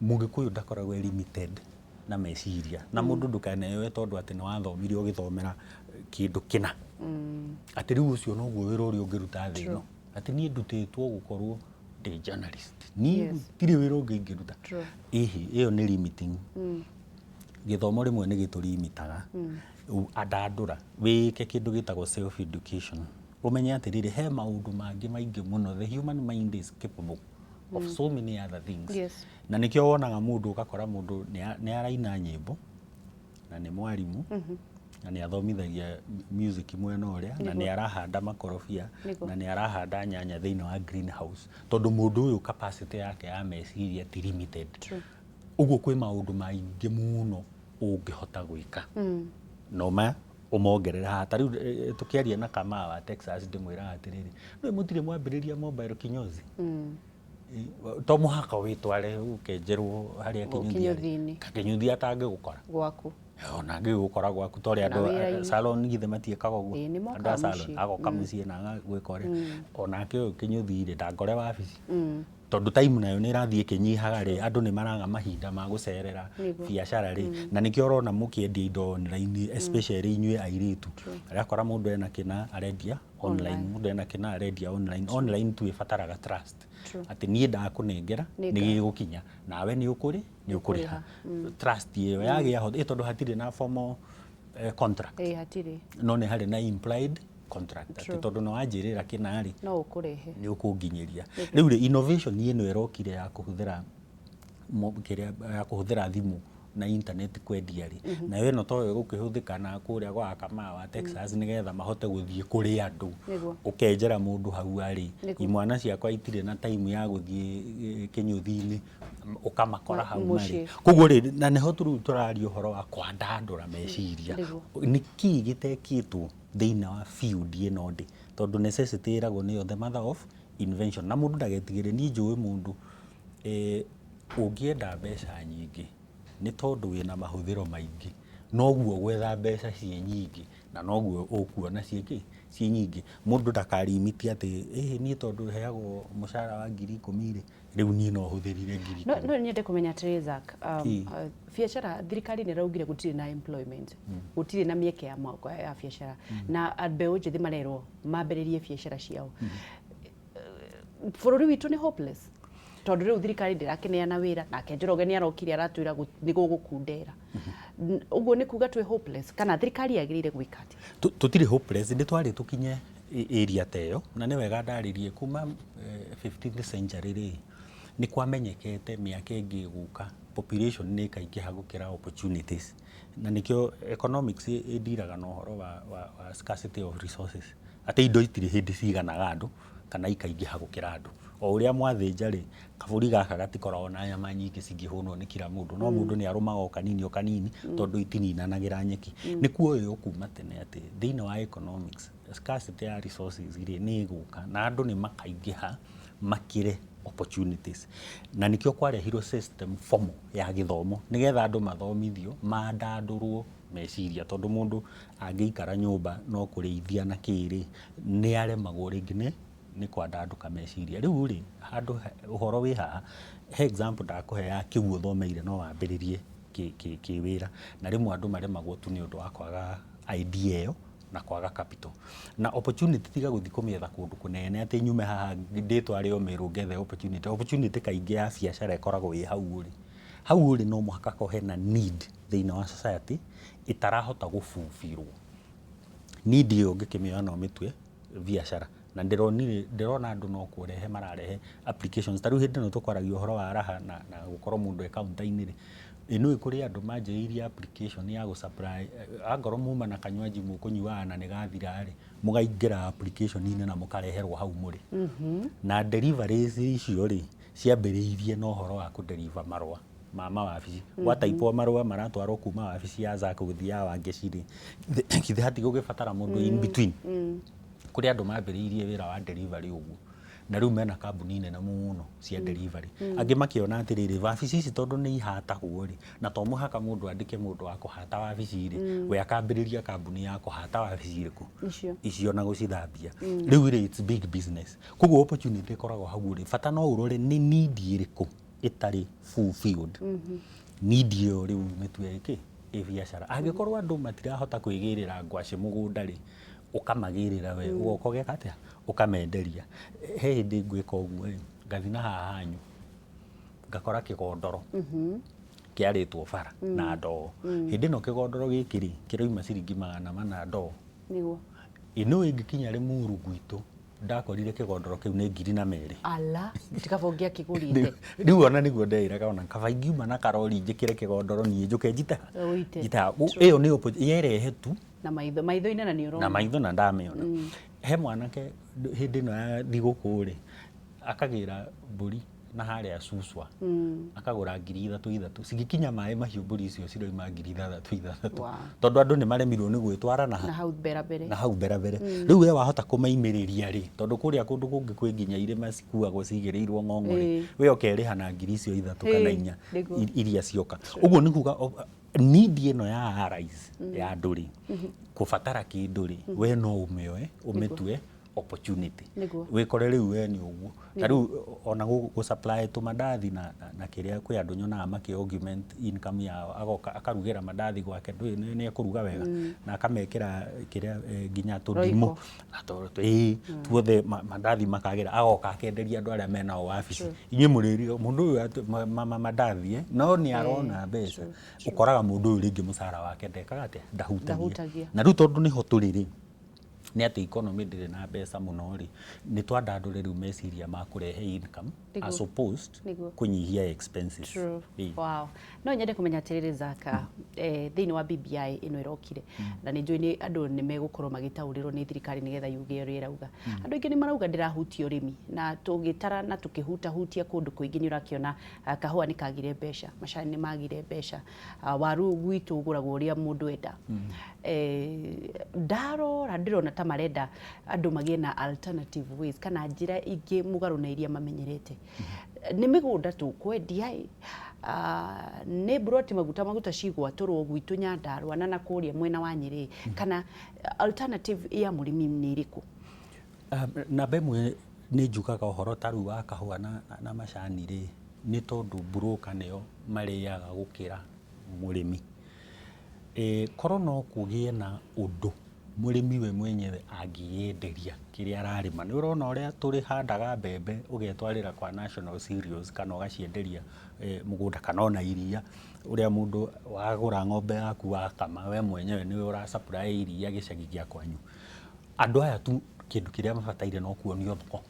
Mũgĩkũyũ ndakoragwo e limited na meciria, na mũndũ ndũkaneoe tondũ atĩ nĩ wathomire ũgĩthomera kĩndũ kĩna, atĩ rĩu ũcio noguo wĩra ũrĩa ũngĩruta thĩ ĩno, atĩ niĩ ndutĩtwo gũkorwo ndĩ journalist, niĩ tirĩ wĩra ũngĩ ingĩruta. Ĩhĩ, ĩyo nĩ limiting. Gĩthomo rĩmwe nĩ gĩtũrimitaga. Andandũra wĩke kĩndũ gĩtagwo self education, ũmenye atĩrĩrĩ, he maũndũ mangĩ maingĩ mũno. The human mind is capable of so many other things. Na nĩkĩo wonaga mũndũ, ũgakora mũndũ nĩ araina nyĩmbo na nĩ mwarimũ na nĩ athomithagia music mwena ũrĩa, na nĩ arahanda makorobia, na nĩ arahanda nyanya thĩinĩ wa greenhouse, tondũ mũndũ ũyũ capacity yake ya meciria ti limited. Ũguo kwĩ maũndũ maingĩ mũno ũngĩhota gwĩka no ma ũmongerere haha. Ta rĩu tũkĩaria na Kamaa wa Texas, ndĩmwĩraga atĩrĩrĩ, nĩ mũtirĩ mwambĩrĩria mobile kinyozi? To mũhaka wĩtware ũkenjerwo harĩa kĩnyũthi arĩ. Kĩnyũthi-inĩ. Kĩnyũthi atangĩgũkora gwaku. Ona angĩgũkora gwaku, ta ũrĩa Na andũ wĩra-inĩ. Salon githĩ matiĩkaga ũguo? Ĩĩ, nĩ Andũ mokaga a salon mũciĩ. Agoka mũciĩ na agagwĩka ũrĩa onake ũyũ kĩnyũthi rĩ, ndangore wabici, tondũ time nayo nĩ ĩrathiĩ ĩkĩnyihaga rĩ, andũ nĩ maraga mahinda ma gũcerera biacara rĩ. Na nĩkĩo ũrona mũkĩendia indo online, especially inyuĩ airĩtu, ũrakora mũndũ ena kĩna arendia online, mũndũ ena kĩna arendia online. Online tu ĩbataraga trust, atĩ niĩ ndakũnengera Nĩ nĩ gĩgũkinya, nawe nĩ ũkũrĩ nĩ ũkũrĩha. Trust ĩyo yagĩa ho, ĩ tondũ hatirĩ na formal contract. Ĩĩ, hatirĩ. No nĩ harĩ na implied contract atĩ True. tondũ nĩ wanjĩrĩra kĩna rĩ, no ũkũrehe, nĩ ũkũnginyĩria. Rĩu rĩ, innovation ĩno ĩrokire ya kũhũthĩra kĩrĩa ya kũhũthĩra thimũ na internet kwendia rĩ, nayo ĩno toyo ĩgũkĩhũthĩka na kũrĩa gwa Kamau wa Texas, nĩgetha mahote gũthiĩ kũrĩ andũ. Ũkenjera mũndũ hau arĩ. Imwana ciakwa itirĩ na time ya gũthiĩ kĩnyũthi-inĩ, ũkamakora hau marĩ. Mũciĩ. Koguo rĩ, na nĩho rĩu tũraria ũhoro wa kwandandũra meciria. Nĩkĩ gĩtekĩtwo thĩinĩ wa field ĩno ndĩ, tondũ necessity ĩragwo nĩyo the mother of invention, na mũndũ ndagetigĩre. Niĩ njũĩ mũndũ ũngĩenda mbeca nyingĩ, nĩ tondũ wĩna mahũthĩro maingĩ, noguo gwetha mbeca ciĩ nyingĩ na noguo ũkuona ciĩ kĩ, ciĩ nyingĩ. Mũndũ ndakarimiti atĩ ĩhĩ, niĩ tondũ heagwo mũcara wa 10,000 rĩ, rĩu niĩ no hũthĩrire ngiri No, 10. no nyende kũmenya atĩrĩ, Zack, Ĩ. Biacara, thirikari nĩ ĩraugire gũtirĩ na employment, gũtirĩ na mĩeke ya moko ya biacara, na mbeũ njĩthĩ marerwo mambĩrĩrie biacara ciao. Bũrũri witũ nĩ hopeless, tondũ rĩu thirikari ndĩrakĩneana wĩra, nake Njoroge nĩ arokire aratwĩra nĩ gũgũkundera. Ũguo nĩ kuga twĩ hopeless, kana thirikari yagĩrĩire gwĩka atĩa? Tũtirĩ hopeless, nĩ twarĩ tũkinye area ta ĩyo, na nĩ wega ndarĩrie kuma 15th century rĩ, nĩ kwamenyekete mĩaka ĩngĩ ĩgũka population nĩ ĩkaingĩha gũkĩra opportunities, na nĩkĩo economics ĩndiraga na ũhoro wa scarcity of resources, atĩ indo itirĩ hĩndĩ ciganaga andũ kana ikaingĩha gũkĩra andũ. O ũrĩa mwathĩnja rĩ, kabũri gaka gatikoragwo na nyama nyingĩ cingĩhũnwo nĩ kila mũndũ, no mũndũ nĩ arũmaga o kanini o kanini, tondũ itininanagĩra nyeki. Nĩ kuoywo kuma tene atĩ thĩinĩ wa economics, scarcity ya resources rĩ, nĩ ĩgũka na andũ nĩ makaingĩha makĩre opportunities, na nĩkĩo kwarehirwo system formal ya gĩthomo, nĩgetha andũ mathomithio mandandũrwo meciria, tondũ mũndũ angĩikara nyũmba no kũrĩithia na kĩrĩ, nĩ aremagwo rĩngĩ nĩ kwandandũka meciria. Rĩu rĩ, handũ ũhoro wĩ haha, he example ndakũhe ya kĩu ũthomeire no wambĩrĩrie kĩwĩra, na rĩmwe andũ maremagwo tu nĩ ũndũ wa kwaga idea ĩyo na kwaga capital na opportunity. Tiga gũthiĩ kũmĩetha kũndũ kũnene atĩ nyume haha ndĩtware o Meru ngethe opportunity. Opportunity kaingĩ ya biacara ĩkoragwo ĩ hau ũrĩ. Hau ũrĩ no mũhaka korwo hena need thĩinĩ wa society ĩtarahota gũbubirwo. Need ĩyo ũngĩkĩmĩoya no ũmĩtue biacara, na ndĩronire, ndĩrona andũ no kũrehe mararehe applications. Ta rĩu hĩndĩ ĩno tũkwaragia ũhoro wa raha na gũkorwo mũndũ e counter-inĩ rĩ, ĩ nĩũĩ kũrĩ andũ manjĩrĩirie application ya gũ supply, angorwo muma na kanywaji mũkũnyuaga na nĩ gathira rĩ, mũkaingĩra application-inĩ na mũkareherwo hau mũrĩ. Na deliveries icio rĩ, ciambĩrĩirie na ũhoro wa kũ deliver marũa ma mawabici. Gwataipwo marũa maratwarwo kuma wabici ya Zack gũthiĩ ya Wangeci rĩ, githĩ hatigũgĩbatara mũndũ in between? Kũrĩ andũ mambĩrĩirie wĩra wa delivery ũguo, na rĩu mena kambuni nene mũno cia delivery. Angĩ makĩona atĩrĩrĩ, wabici ici tondũ nĩ ihatagwo rĩ, na to mũhaka mũndũ andĩke mũndũ wa kũhata wabici rĩ, we akambĩrĩria kambuni ya kũhata wabici irĩkũ? Icio. Icio na gũcithambia. Rĩu rĩ, it's big business. Koguo opportunity ĩkoragwo hau ũrĩ, bata no ũrore nĩ need ĩrĩkũ ĩtarĩ fulfilled. Need ĩyo rĩu mĩtue ĩkĩ ĩ biacara. Angĩkorwo andũ matirahota kwĩgĩrĩra ngwacĩ mũgũnda rĩ, ũkamagĩrĩra we, ũgoka ũgeka atĩa? Ũkamenderia. He hĩndĩ ngwĩka ũguo rĩ, ngathi na haha hanyu ngakora kĩgondoro kĩarĩtwo bara na ndoo. Hĩndĩ ĩno kĩgondoro gĩkĩ rĩ, kĩrauma ciringi 400 ndoo. Ĩ nĩũĩ ngĩkinya Rĩmuru gwitũ, ndakorire kĩgondoro kĩu nĩ 2,000. Ala, tikaba ũngĩakĩgũrĩte. Rĩu ona nĩguo ndeĩraga, ona kaba ingiuma na karori njĩkĩre kĩgondoro niĩ njũke njite Ũite. Njite haha. Ĩyo nĩ yerehe tu na maitho, maitho-inĩ, na nĩ ũrona. Na maitho, na ndamĩona. He mwanake hĩndĩ ĩno ya thigũkũ rĩ, akagĩra mbũri na harĩa Suswa, akagũra 3000 ithatũ, cigĩkinya maĩ mahiũ, mbũri icio ciroima 6000 6. Tondũ andũ nĩ maremirwo nĩ gwĩtwara na na hau mbere mbere. Na hau mbere mbere. Rĩu we wahota kũmaimĩrĩria rĩ, tondũ kũrĩa kũndũ kũngĩ kwĩ nginya irĩma cikuagwo cigĩrĩirwo ng'ong'o rĩ, we ũkerĩha na 3,000 kana 4 iria cioka. Ũguo nĩ kuga need ĩno ya arise ya andũ rĩ, kũbatara kĩndũ rĩ, we no ũmĩoe ũmĩtue Opportunity. Nĩguo. Wĩkore rĩu we nĩ ũguo ta rĩu ona gũ supply tũmandathi na kĩrĩa kwĩ andũ nyonaga makĩ augment income yao, agoka akarugĩra mandathi gwake, ndũĩ nĩ ekũruga wega na akamekĩra kĩrĩa nginya tũndimũ Royco. Na ĩĩ, tuothe mandathi makagĩra, agoka akenderia andũ arĩa menao wabici, inyuĩ mũrĩriga mũndũ ũyũ mandathi no nĩ arona mbeca. Ũkoraga mũndũ ũyũ rĩngĩ mũcara wake ndekaga atĩa? Ndahutagia. Ndahutagia. Na rĩu tondũ nĩho tũrĩ rĩ, nĩ atĩ economy ndĩrĩ na mbeca mũno rĩ, nĩ twandandũre rĩu meciria ma kũrehe income as opposed kũnyihia expenses. True. Ĩĩ. Wow. No nyende kũmenya atĩrĩrĩ Zaka, thĩinĩ wa BBI ĩno ĩrokire, na nĩ njũĩ nĩ andũ nĩ megũkorwo magĩtaũrĩrwo nĩ thirikari nĩgetha yuge ũrĩa ĩrauga. Andũ aingĩ nĩ marauga ndĩrahutia ũrĩmi, na tũgĩtara na tũkĩhutahutia kũndũ kũingĩ nĩ ũrakĩona kahũa nĩ kagire mbeca, macani nĩ magire mbeca, waru gwitũ ũgũragwo ũrĩa mũndũ enda. Ndarora ndĩrona ta marenda andũ magĩe na alternative ways kana njĩra ingĩ mũgarũ na iria mamenyerete. Nĩ mĩgũnda tũkwendia ĩ, nĩ mburoti maguta cigwatũrwo gwitũ Nyandarũa na nakũrĩa mwena wa Nyĩrĩ, kana alternative ya mũrĩmi nĩ ĩrĩkũ? Namba ĩmwe nĩ njugaga ũhoro ta rĩu wa kahũa na macani rĩ, nĩ tondũ broker nĩo marĩaga gũkĩra mũrĩmi. Korwo no kũgĩe na ũndũ mũrĩmi we mwenyewe angĩyenderia kĩrĩa ararĩma, nĩ ũrona ũrĩa tũrĩhandaga mbembe ũgetwarĩra kwa National Cereals kana ũgacienderia mũgũnda kana ona iria, ũrĩa mũndũ wagũra ng'ombe yaku wakama we mwenyewe nĩwe ũra supply iria gĩcagi gĩa kwanyu. Andũ aya tu kĩndũ kĩrĩa mabataire no kuonio thoko.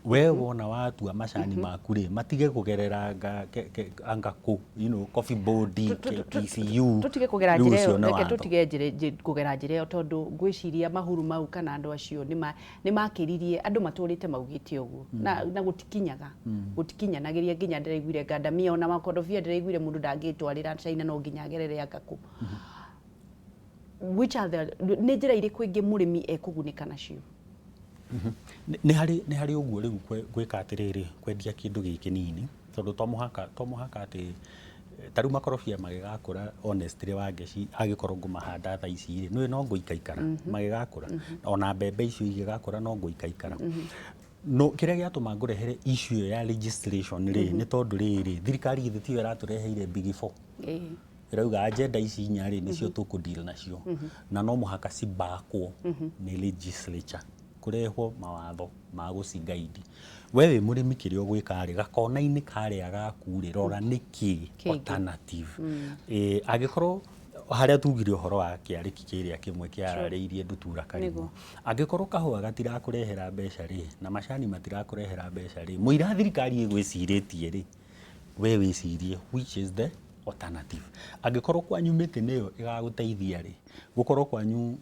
We wona watua macani maku rĩ, matige kũgerera anga kũ Coffee Board, KPCU. Tutige kũgera Rĩu njĩra ĩyo. Ũcio nĩ Reke watho. Tutige kũgera njĩra ĩyo tondũ ngwĩciria mahuru mau kana andũ acio nĩ makĩririe andũ matũrĩte maugĩte ũguo na gũtikinyaga gũtikinyanagĩria, nginya ndĩraiguire ngandamia ona makorobia, ndĩraiguire mũndũ ndangĩtwarĩra China no nginya agerere anga kũ. Which are the nĩ njĩra irĩkũ ingĩ mũrĩmi ekũgunĩka nacio? Nĩ harĩ ũguo rĩu gwĩka atĩrĩrĩ, kwendia kĩndũ gĩ kĩnini, tondũ to mũhaka atĩ ta rĩu makorobia magĩgakũra, honestly Wangeci, angĩkorwo ngũmahanda thaa ici rĩ, nĩũĩ no ngũikaikara magĩgakũra, ona mbembe icio igĩgakũra no ngũikaikara. No kĩrĩa gĩatũma ngũrehere issue ĩyo ya legislation rĩ, nĩ tondũ rĩrĩ, thirikari githĩ tiyo ĩratũreheire Big Four? Ĩrauga agenda ici inya rĩ, nĩcio tũkũ deal nacio, na no mũhaka cibakwo nĩ legislature, kũrehwo mawatho ma gũcigaidi. We wĩ mũrĩmi, kĩrĩa ũgwĩka rĩ, gakona-inĩ karĩa gaku rĩ, rora nĩkĩ Kĩngĩ. alternative. Angĩkorwo harĩa tugire ũhoro wa kĩarĩki kĩrĩa kĩmwe kĩararĩirie ndutura karimũ, angĩkorwo kahũa gatirakũrehera mbeca rĩ, na macani matirakũrehera mbeca rĩ, mũira thirikari ĩgwĩcirĩtie rĩ, we wĩcirie which is the alternative. Angĩkorwo kwanyu mĩtĩ nĩyo ĩgagũteithia rĩ, gũkorwo kwanyu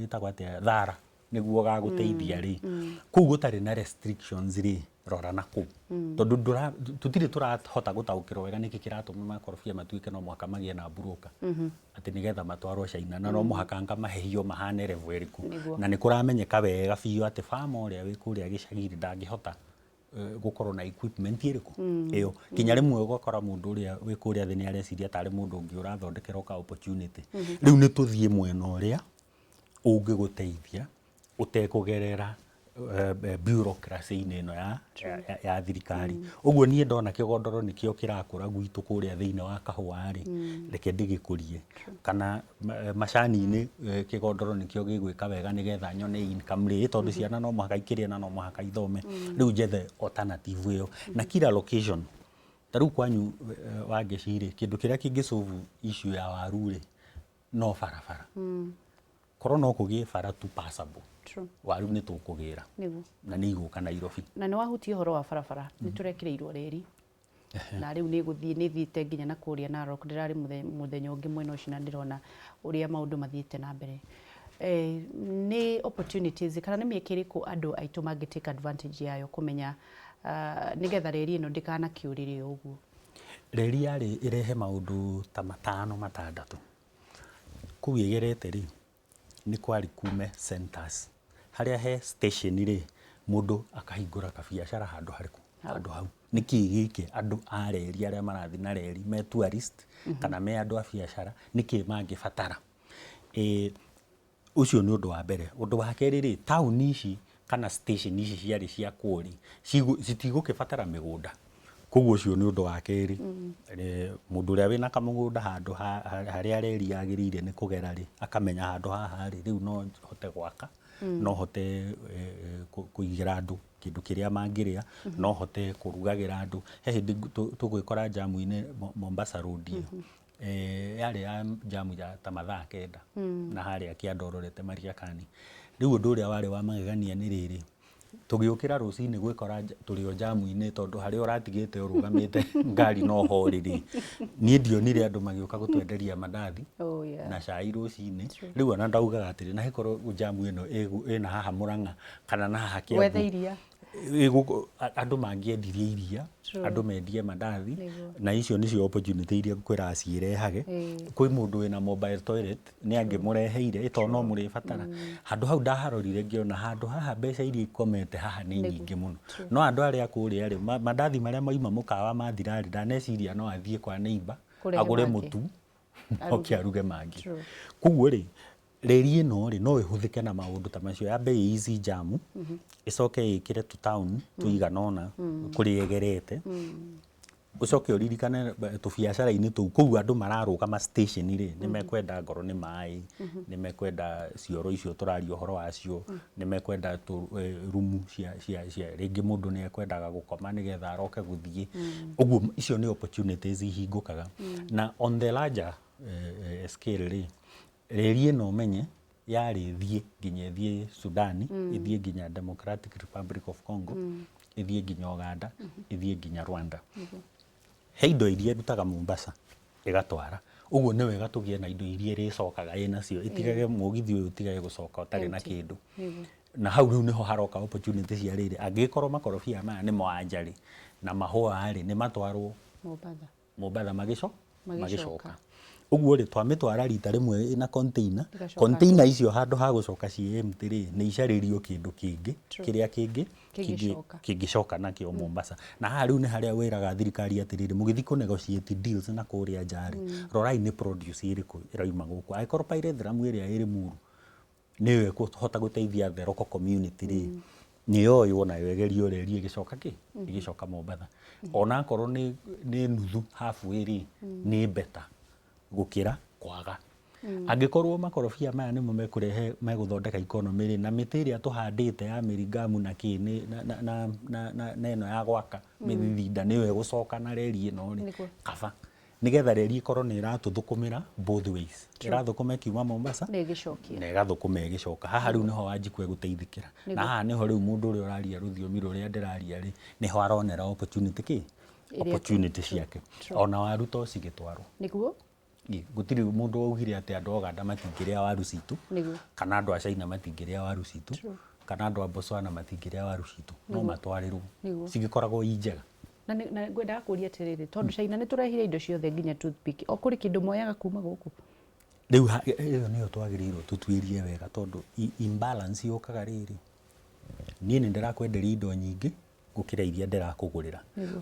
ĩtagwo atĩa, thara nĩguo ũgagũteithia rĩ, kũu gũtarĩ na restrictions rĩ, rora na kũu, tondũ tũtirĩ tũrahota gũtaũkĩrwo wega nĩkĩ kĩratũma makorobia matuĩke no mũhaka magĩe na broker atĩ nĩgetha matwarwo China, na no mũhaka anga mahehio mahane level ĩrĩkũ. Na nĩ kũramenyeka wega biũ atĩ farmer ũrĩa wĩ kũrĩa gĩcagi-inĩ ndangĩhota gũkorwo na equipment ĩrĩkũ ĩyo. Nginya rĩmwe ũgakora mũndũ ũrĩa wĩ kũrĩa thĩ nĩ areciria tarĩ mũndũ ũngĩ ũrathondekerwo ka opportunity. Rĩu nĩ tũthiĩ mwena ũrĩa ũngĩgũteithia ũtekũgerera bureaucracy-inĩ ĩno ya thirikari. Ũguo niĩ ndona kĩgondoro nĩkĩo kĩrakũra gwitũ kũrĩa thĩinĩ wa kahũa rĩ, reke ndĩgĩkũrie, kana macani-inĩ kĩgondoro nĩkĩo gĩgwĩka wega nĩgetha nyone income rĩ, tondũ ciana no mũhaka ikĩrĩe na no mũhaka ithome. Rĩu njethe alternative ĩyo na kila location. Ta rĩu kwanyu Wangeci rĩ, kĩndũ kĩrĩa kĩngĩ solve issue ya waru rĩ, no barabara. Korwo no kũgĩe bara tu passable, waru nĩ tũkũgĩra na nĩ igũka Nairobi. Na nĩ wahutia ũhoro wa barabara, nĩ tũrekĩrĩirwo reri na rĩu nĩ gũthiĩ nĩ thiĩte nginya na kũrĩa Narok, ndĩrarĩ mũthenya ũngĩ mwena ũcio na ndĩrona ũrĩa maũndũ mathiĩte na mbere. Nĩ opportunities kana nĩ mĩeke ĩrĩkũ andũ aitũ mangĩ take advantage yayo kũmenya nĩgetha reri ĩno ndĩkanakĩũrĩre o ũguo? Reri yarĩ ĩrehe maũndũ ta matano matandatũ. Kũu ĩgerete rĩ, nĩ kwarĩ kume centers harĩa he station rĩ, mũndũ akahingũra kabiacara handũ harĩkũ, handũ hau. Nĩkĩ gĩkĩ andũ a reri arĩa marathiĩ na reri me tourist kana me andũ a biacara, nĩkĩ mangĩbatara? Ũcio nĩ ũndũ wa mbere. Ũndũ wa kerĩ rĩ, taũni ici kana station ici ciarĩ ciakwo rĩ, citigũkĩbatara mĩgũnda. Koguo ũcio nĩ ũndũ wa kerĩ. Mũndũ ũrĩa wĩna kamũgũnda handũ harĩa reri yagĩrĩire nĩ kũgera rĩ, akamenya handũ haha rĩ, rĩu no hote gwaka, no hote kũigĩra andũ kĩndũ kĩrĩa mangĩrĩa, no hote kũrugagĩra andũ. He hĩndĩ tũgwĩkora njamu-inĩ Mombasa Road ĩyo, yarĩ ya njamu ya ta mathaa 9 na harĩa kĩanda ũrorete Mariakani. Rĩu ũndũ ũrĩa warĩ wa magegania nĩ rĩrĩ, tũgĩũkĩra rũcinĩ gwĩkora tũrĩ o njamu-inĩ tondũ harĩa ũratigĩte ũrũgamĩte ngari no ho ũrĩ rĩ, niĩ ndionire andũ magĩũka gũtwenderia mandathi na cai rũcinĩ. Rĩu ona ndaugaga atĩrĩ, na ĩkorwo njamu ĩno ĩna haha Mũrang'a kana na haha Kiambu. Gwetha iria. Andũ mangĩendirie iria, andũ mendie mandathi, na icio nĩcio opportunity iria ngwĩraga ciĩrehage. Kwĩ mũndũ wĩna mobile toilet, nĩ angĩmũreheire, ĩ tondũ no mũrĩbatara. Handũ hau ndaharorire ngĩona handũ haha mbeca iria ikomete haha nĩ nyingĩ mũno. No andũ arĩa a kũrĩa rĩ, mandathi marĩa mauma mũkawa mathira rĩ, ndaneciria no athiĩ kwa neighbour, agũre mũtu, oke aruge mangĩ. Koguo rĩ, reri ĩno rĩ, no ĩhũthĩke na maũndũ ta macio, yambe ĩ easy jam, ĩcoke ĩkĩre tũ town tũigana ũna kũrĩa ĩgerete, ũcoke ũririkane tũbiacara-inĩ tũu, kũu andũ mararũgama station rĩ, nĩ mekwenda ngorwo nĩ maĩ, nĩ mekwenda cioro icio tũraria ũhoro wacio, nĩ mekwenda rumu cia cia cia rĩngĩ mũndũ nĩ ekwendaga gũkoma nĩgetha aroke gũthiĩ. Ũguo icio nĩ opportunities ihingũkaga. Na on the larger scale rĩ, reri ĩno ũmenye yarĩ ĩthiĩ nginya ĩthiĩ Sudan, ĩthiĩ nginya Democratic Republic of Congo, ĩthiĩ nginya Uganda, ĩthiĩ nginya Rwanda. He indo iria ĩrutaga Mombasa ĩgatwara. Ũguo nĩ wega tũgĩe na indo iria ĩrĩcokaga ĩnacio, ĩtigage mũgithi ũyũ ũtigage gũcoka ũtarĩ na kĩndũ. Na hau rĩu nĩho haroka opportunity cia rĩrĩ, angĩgĩkorwo makorobia maya nĩmo anja rĩ, na mahũa rĩ, nĩ matwarwo Mombatha. Mombatha magĩcoka. Ũguo rĩ, twamĩtwara rita rĩmwe ĩna container, container icio handũ ha gũcoka ciĩ empty rĩ, nĩ icarĩrio kĩndũ kĩngĩ kĩrĩa kĩngĩcoka nakĩo Mombasa. Na haha rĩu nĩ harĩa wĩraga thirikari atĩrĩrĩ, mũgĩthiĩ kũ negotiate deals na kũrĩa nja rĩ, rorai nĩ produce ĩrĩkũ ĩrauma gũkũ. Angĩkorwo pyrethrum ĩrĩa ĩ Limuru nĩyo ĩkũhota gũteithia the local community rĩ, nĩ yoywo nayo ĩgerio reri ĩgĩcoka kĩ? Ĩgĩcoka Mombatha. Ona akorwo nĩ nuthu halfway rĩ, nĩ better gũkĩra kwaga. Angĩkorwo makorobia maya nĩmo mekũrehe megũthondeka economy rĩ, na mĩtĩ ĩrĩa tũhandĩte ya mĩringamu na kĩ na na na na na ĩno ya gwaka mĩthithinda nĩyo ĩgũcoka na reri ĩno rĩ, kaba nĩgetha reri ĩkorwo nĩ ĩratũthũkũmĩra both ways. Ĩrathũkũma ĩkiuma Mombasa na ĩgĩcokia na ĩgathũkũma ĩgĩcoka. Haha rĩu nĩho Wanjikũ egũteithĩkĩra. Na haha nĩho rĩu mũndũ ũrĩa ũraria rũthiomi rũrĩa ndĩraria rĩ, nĩho aronera opportunity kĩ? Opportunity ciake. Ona waru to cigĩtwarwo. Nĩguo. Gũtirĩ mũndũ waugire atĩ andũ a Ũganda matingĩrĩa waru citũ, kana andũ a China matingĩrĩa waru citũ, kana andũ a Botswana matingĩrĩa waru citũ. No matwarĩrwo. Cigĩkoragwo i njega. Na ngwendaga kũria atĩrĩrĩ, tondũ China nĩ tũrehire indo ciothe nginya toothpick, o kũrĩ kĩndũ moyaga kuma gũkũ? Rĩu ĩyo nĩyo twagĩrĩirwo tũtuĩrie wega tondũ imbalance yũkaga rĩrĩ, niĩ nĩ ndĩrakwenderia indo nyingĩ gũkĩra iria ndĩrakũgũrĩra.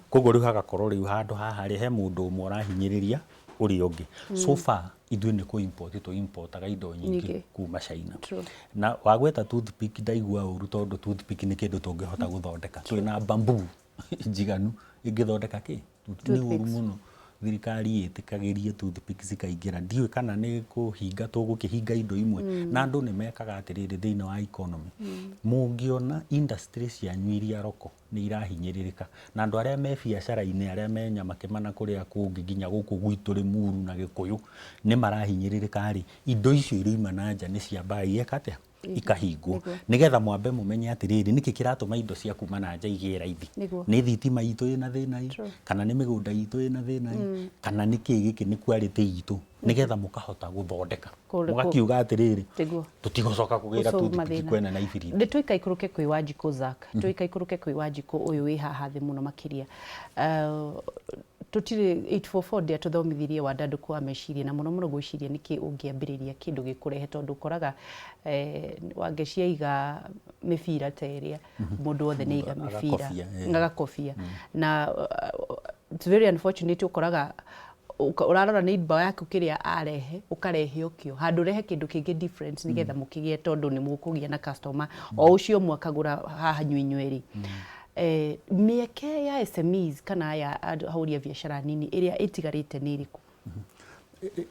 Koguo rĩu hagakorwo rĩu handũ haha rĩ, he mũndũ ũmwe ũrahinyĩrĩria ũrĩa ũngĩ. So far ithuĩ nĩ kũ import tũ importaga indo nyingĩ kuma China. Na wagweta toothpick ndaigua ũru tondũ toothpick nĩ kĩndũ tũngĩhota gũthondeka. Twĩna bamboo njiganu ĩngĩthondeka kĩ? Nĩ ũru mũno thirikari ĩtĩkagĩrie toothpick cikaingĩra. Ndiũĩ kana nĩ kũhinga tũgũkĩhinga indo imwe. Na andũ nĩ mekaga atĩrĩrĩ thĩinĩ wa economy. Mũngĩona industry cianyu iria local nĩ irahinyĩrĩrĩka, na andũ arĩa me biacara-inĩ arĩa me Nyamakĩma na kũrĩa kũngĩ nginya gũkũ gwitũ Limuru na Gĩkũyũ nĩ marahinyĩrĩrĩka rĩ, indo icio irauma na nja nĩ ciambaga igeka atĩa? Ikahingwo nigetha mwambe mũmenye atĩrĩrĩ, nĩkĩ kĩratũma indo cia kuma na nja igĩe raithi? Nĩ thitima itũ ĩna thĩna ĩ, kana nĩ mĩgũnda itũ ĩna thĩna ĩ, kana nĩ kĩ gĩkĩ, nĩ quality itũ, nĩgetha mũkahota gũthondeka mũgakiuga atĩrĩrĩ, tũtigũcoka kũgĩra toothpick kwena na ibiriti. Nĩ tũikaikũrũke kwĩ Wanjikũ Zack, tũikaikũrũke kwĩ Wanjikũ ũyũ wĩ haha thĩ mũno makĩria. Tũtirĩ 844 ndĩatũthomithirie wandandũku wa meciria na mũno mũno gwĩciria nĩkĩ ũngĩambĩrĩria kĩndũ gĩkũrehe tondũ ũkoraga Wangeci aiga mĩbira ta ĩrĩa mũndũ wothe nĩ aiga mĩbira agakobia na it's very unfortunate ũkoraga Ũrarora neighbor yaku kĩrĩa arehe, ũkarehe ũkĩo handũ, ũrehe kĩndũ kĩngĩ different nĩgetha mũkĩgĩe, tondũ nĩ mũkũgĩa na customer o ũcio ũmwe akagũra haha inyuĩ inyuerĩ. Mĩeke ya SMEs kana ya andũ ahũri a biacara nini ĩrĩa ĩtigarĩte nĩ ĩrĩkũ?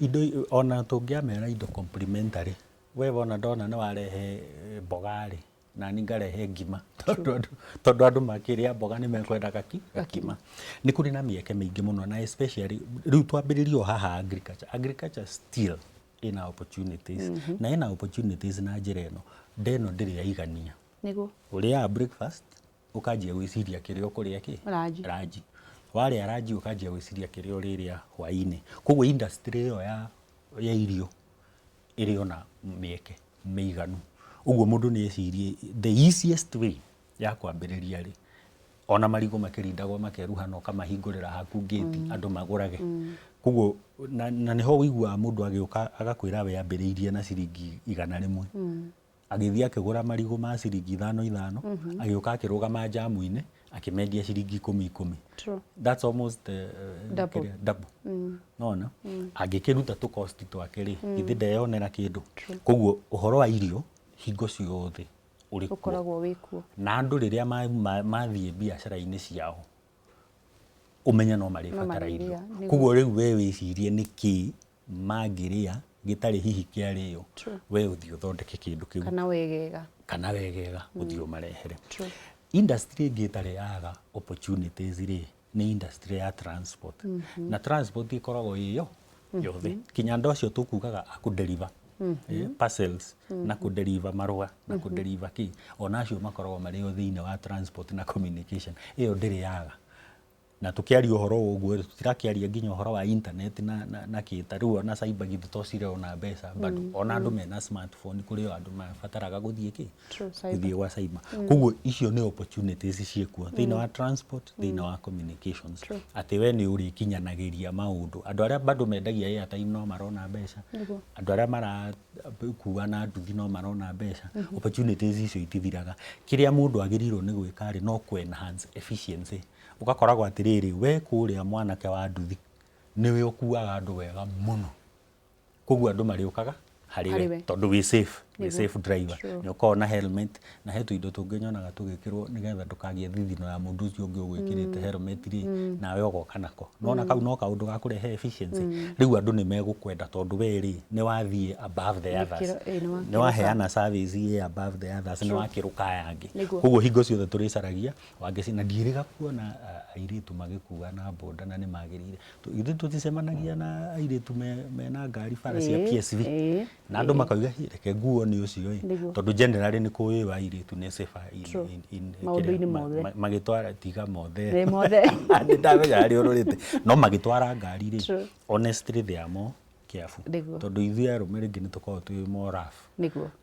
Indo ona tũngĩamera indo complementary, we wona ndona nĩ warehe mboga rĩ, nani ngarehe ngima, tondũ andũ makĩrĩa mboga nĩ mekwenda gakima. Nĩ kũrĩ na mĩeke mĩingĩ mũno, na especially rĩu twambĩrĩrie o haha agriculture. Agriculture still ĩna opportunities, na ĩna opportunities na njĩra ĩno, ndeno ndĩrĩ yaigania. Ũrĩaga breakfast, ũkanjia gwĩciria kĩrĩa ũkũrĩa kĩ Ranji. Ranji. Warĩa ranji, ũkanjia gwĩciria kĩrĩa ũrĩrĩa hwaĩ-inĩ. Koguo industry ĩyo ya irio ĩrĩ ona mĩeke mĩiganu. Ũguo mũndũ nĩ ecirie the easiest way ya kwambĩrĩria rĩ, ona marigũ makĩrindagwo makeruha na ũkamahingũrĩra haku ngĩti andũ magũrage. Koguo na nĩho ũiguaga mũndũ agĩũka agakwĩra we ambĩrĩirie na ciringi 100, agĩthiĩ akĩgũra marigũ ma ciringi ithano ithano, agĩũka akĩrũgama njamu-inĩ akĩmendia ciringi ikũmi ikũmi. That's almost Double. Double. Nona angĩkĩruta tũ cost twake rĩ, githĩ ndeyonera kĩndũ? Koguo ũhoro wa irio hingo ciothe ũrĩ kuo. Ũkoragwo wĩ kuo. Na andũ rĩrĩa mathiĩ biacara-inĩ ciao, ũmenye no marĩbatara irio. Marĩrĩa, nĩguo. Koguo rĩu we wĩcirie nĩkĩ mangĩrĩa gĩtarĩ hihi kĩarĩo, we ũthiĩ ũthondeke kĩndũ kĩu. Kana wegega. Kana wegega, ũthiĩ ũmarehere. Industry ĩngĩ ĩtarĩ yaga opportunities rĩ, nĩ industry ya transport. Na transport ĩkoragwo ĩyo yothe, kinya andũ acio tũkugaga a kũdeliver parcels na kũdeliver marũa na kũdeliver kĩ, ona acio makoragwo marĩ o thĩinĩ wa transport na communication. Ĩyo ndĩrĩ yaga. Na tũkĩaria ũhoro wa ũguo rĩ, tũtirakĩaria nginya ũhoro wa internet na kĩ, ta rĩu ona cyber githĩ to cirĩ ona mbeca bado? Ona andũ mena smartphone, kũrĩ o andũ mabataraga gũthiĩ kĩ? True, cyber. Gũthiĩ gwa cyber. Koguo icio nĩ opportunities ciĩkuo thĩinĩ wa transport, thĩinĩ wa communications, atĩ we nĩ ũrĩkinyanagĩria maũndũ. Andũ arĩa bado mendagia airtime no marona mbeca. Andũ arĩa marakua na nduthi no marona mbeca. Opportunities icio itithiraga. Kĩrĩa mũndũ agĩrĩirwo nĩ gwĩka rĩ, no kũ enhance efficiency. Ũgakoragwo atĩrĩrĩ, we kũrĩa mwanake wa nduthi nĩwe ũkuaga andũ wega mũno, koguo andũ marĩũkaga harĩ Harĩ we we. tondũ wĩ safe, wĩ safe driver. True. Nĩ ũkoragwo na helmet, na he tũindo tũngĩ nyonaga tũgĩkĩrwo nĩgetha ndũkagĩe thithino ya mũndũ ũcio ũngĩ ũgwĩkĩrĩte helmet rĩ, nawe ũgoka nako. Nona kau no kaũndũ ga kũrehe efficiency. Rĩu andũ nĩ megũkwenda tondũ we rĩ, nĩ wathiĩ above the others. Nĩ wakĩrũka. Nĩ waheana service ĩ above the others, nĩ wakĩrũka aya angĩ. Koguo hingo ciothe tũrĩcaragia wangeci, na ndiĩrĩga kuona airĩtu magĩkua na boda, na nĩ magĩrĩire. Ithuĩ tũticemanagia na airĩtu mena ngari bara cia PSV na andũ makauga, "Hi, reke nguo nĩ ũcio ĩ." Tondũ generally nĩ kũĩ wa airĩtu nĩ safer in Maũndũ-inĩ mothe. Magĩtwara tiga mothe. Nĩ mothe. Nĩ ndamenya harĩa ũrorete, no magĩtwara ngari rĩ, honestly they are more careful, tondũ ithuĩ arũme rĩngĩ nĩ tũkoragwo twĩ more rough.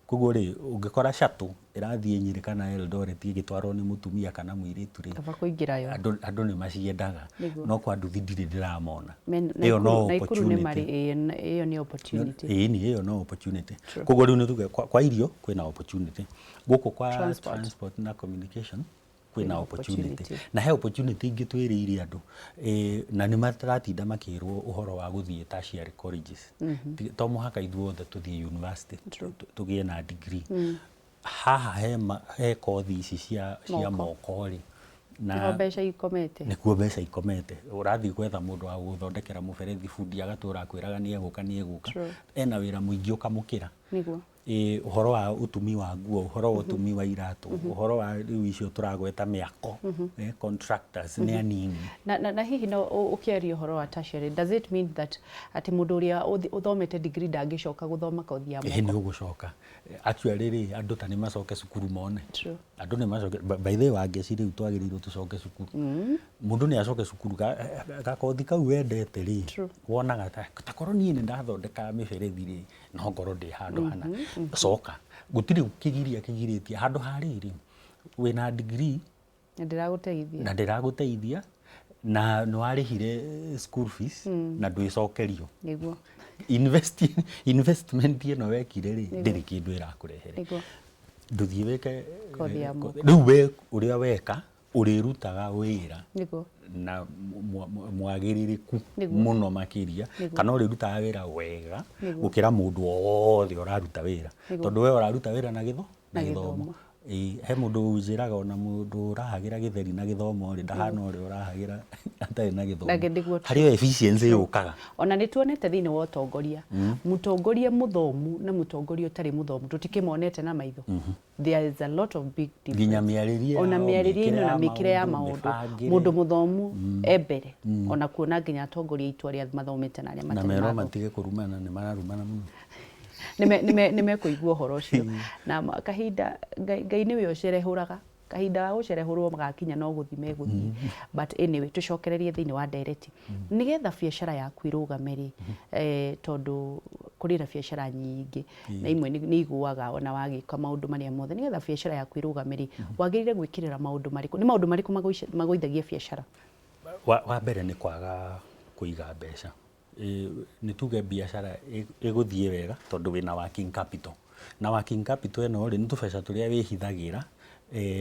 Koguo rĩ, ũngĩkora shuttle ĩrathiĩ Nyĩrĩ kana Eldoret ĩgĩtwarwo nĩ mũtumia kana mũirĩtu rĩ, Kaba kũingĩra yo. andũ nĩ maciendaga. No kwa nduthi ndirĩ ndĩramona. Ĩyo no Naikuru nĩ opportunity. marĩ, ĩĩ, ĩyo nĩ opportunity. Ĩĩ, ni ĩyo no opportunity. Koguo rĩu nĩ tuge kwa irio kwĩna opportunity, gũkũ kwa Transport. transport na communication kwĩna Kwĩna opportunity. Opportunity. Na he opportunity ingĩ twĩrĩire andũ, na nĩ mataratinda makĩrwo ũhoro wa gũthiĩ tertiary colleges. To mũhaka ithuothe tũthiĩ university tũgĩe na degree. Haha he kothi ici cia Moko. moko rĩ, Nĩho na mbeca ikomete. Nĩkuo mbeca ikomete. Ũrathiĩ gwetha mũndũ wa gũgũthondekera mũberethi, bundi agatũra akwĩraga nĩ egũka, nĩ egũka. Ena wĩra mũingĩ ũkamũkĩra. Ũhoro wa ũtumi wa nguo, ũhoro wa ũtumi wa iratũ, ũhoro wa rĩu icio tũragweta mĩako, contractors nĩ anini. Na hihi no ũkĩaria ũhoro wa tertiary, does it mean that atĩ mũndũ ũrĩa ũthomete degree ndangĩcoka gũthoma kothi ya Ĩĩ, nĩ moko? ũgũcoka. Actually rĩ, andũ ta nĩ macoke cukuru mone. Andũ nĩ macoke. By the way, Wangeci, rĩu twagĩrĩirwo tũcoke cukuru. Mũndũ nĩ acoke cukuru gakothi kau wendete rĩ, wonaga ta korwo niĩ nĩ ndathondekaga mĩberethi rĩ, no ngorwo ndĩ handũ hana. Coka, gũtirĩ kĩgiria kĩgirĩtie handũ ha rĩrĩ wĩna degree. Na ndĩragũteithia. Na ndĩragũteithia, na nĩ warĩhire school fees na ndwĩcokerio. Investment ĩno wekire rĩ, ndĩrĩ kĩndũ ĩrakũrehere. Ndũthiĩ wĩke Kothi ya moko. Rĩu we ũrĩa weka Ũrĩrutaga wĩra na mwagĩrĩrĩku mũno makĩria, kana ũrĩrutaga wĩra wega gũkĩra mũndũ wothe ũraruta wĩra, tondũ we ũraruta wĩra na gĩtho na gĩthomo. Ĩĩ, he mũndũ ũnjĩraga ona mũndũ ũrahagĩra gĩtheri na gĩthomo rĩ, ndahana ũrĩa ũrahagĩra atarĩ na gĩthomo. Harĩ o efficiency yũkaga. Ona nĩ tuonete thĩinĩ wa ũtongoria, mũtongoria mũthomu na mũtongoria ũtarĩ mũthomu tũtikĩmonete na maitho. There is a lot of big difference. Nginya mĩarĩrie ona yao, mĩarĩrie-inĩ na mĩkĩre ya maũndũ, mĩbangĩre. Mũndũ mũthomu e mbere ona kuona nginya atongoria aitũ arĩa mathomete na arĩa na matarĩ merwo mathoma. Matige kũrumana, nĩ mararumana mũno. Nĩ mekũigua ũhoro ũcio na kahinda Ngai nĩwe ũcerehũraga, kahinda ga gũcerehũrwo gakinya no gũthiĩ megũthiĩ. But anyway, tũcokererie thĩinĩ wa ndereti nĩgetha biacara yaku ĩrũgame rĩ, tondũ kũrĩ na biacara nyingĩ na imwe nĩ igũaga ona wagĩka maũndũ marĩa mothe. Nĩgetha biacara yaku ĩrũgame rĩ, wagĩrĩire gwĩkĩrĩra maũndũ marĩkũ? Nĩ maũndũ marĩkũ magũithagia biacara? Wa mbere nĩ kwaga kũiga mbeca. Nĩ tuge biacara ĩgũthiĩ wega tondũ wĩna working capital. Na working capital ĩno rĩ, nĩ tũbeca tũrĩa wĩhithagĩra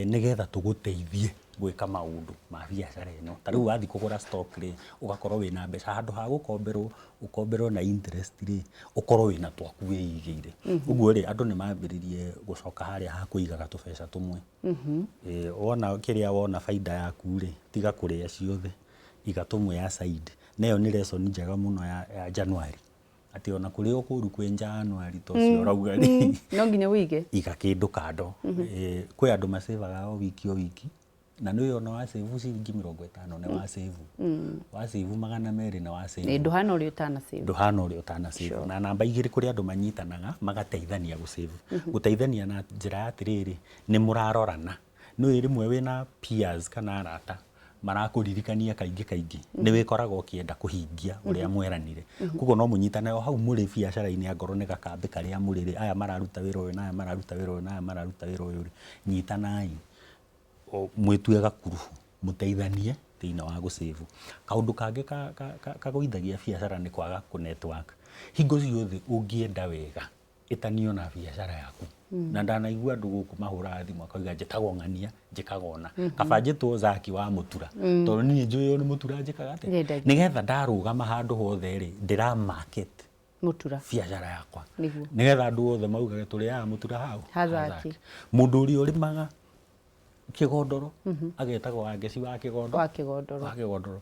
nĩgetha tũgũteithie gwĩka maũndũ ma biacara ĩno. Ta rĩu wathiĩ kũgũra stock rĩ, ũgakorwo wĩna mbeca handũ ha gũkomberwo ũkomberwo na interest rĩ, ũkorwo wĩna twaku wĩigĩire. Ũguo rĩ, andũ nĩ mambĩrĩrie gũcoka harĩa ha kũigaga tũbeca tũmwe. Wona kĩrĩa wona baida yaku rĩ, tiga kũrĩa ciothe, iga tũmwe aside. Na ĩyo nĩ lesson njega mũno ya January. Atĩ ona kũrĩ o kũru kwĩ January ta ũcio ũrauga rĩ, no nginya wĩige. Iga kĩndũ kando. Kwĩ andũ macevaga o wiki o wiki, na nĩ ona wa save ciringi 50 nĩ wa save. Wa save 200 nĩ wa save. Ĩ, ndũhana ũrĩa ũtana save. Ndũhana ũrĩa ũtana save. Na namba 2, kũrĩ andũ manyitanaga magateithania gũ save. Gũteithania na njĩra ya atĩrĩrĩ, nĩ mũrarorana. Nĩ rĩmwe wĩna peers kana arata marakũririkania kaingĩ kaingĩ, nĩ wĩkoraga ũkĩenda kũhingia ũrĩa mweranire. Koguo no mũnyitane o hau mũrĩ biacara-inĩ, angorwo nĩ gakambĩ karĩa mũrĩ rĩ, aya mararuta wĩra ũyũ na aya mararuta wĩra ũyũ na aya mararuta wĩra ũyũ rĩ, nyitanai mwĩtue gakurubu mũteithanie thĩinĩ wa gũ save. Kaũndũ kangĩ kagũithagia biacara nĩ kwaga kũ network. Hingo ciothe ũngĩenda wega, ĩtanio na biacara yaku. Na ndanaigua andũ gũkũ mahũraga thimũ akauga, "Njĩtagwo ng'ania, njĩkaga ũna." Kaba njĩtwo Zaki wa Mũtura, tondũ niĩ njũĩ nĩ mũtura njĩkaga atĩa. Nyendagia. Nĩgetha ndarũgama handũ hothe rĩ, ndĩra market mũtura biacara yakwa. Nĩgetha andũ othe maugage tũrĩaga mũtura hau. Ha Zaki. Mũndũ ũrĩa ũrĩmaga kĩgondoro agetagwo Wangeci wa kĩgondo. Wa kĩgondoro. Wa kĩgondoro.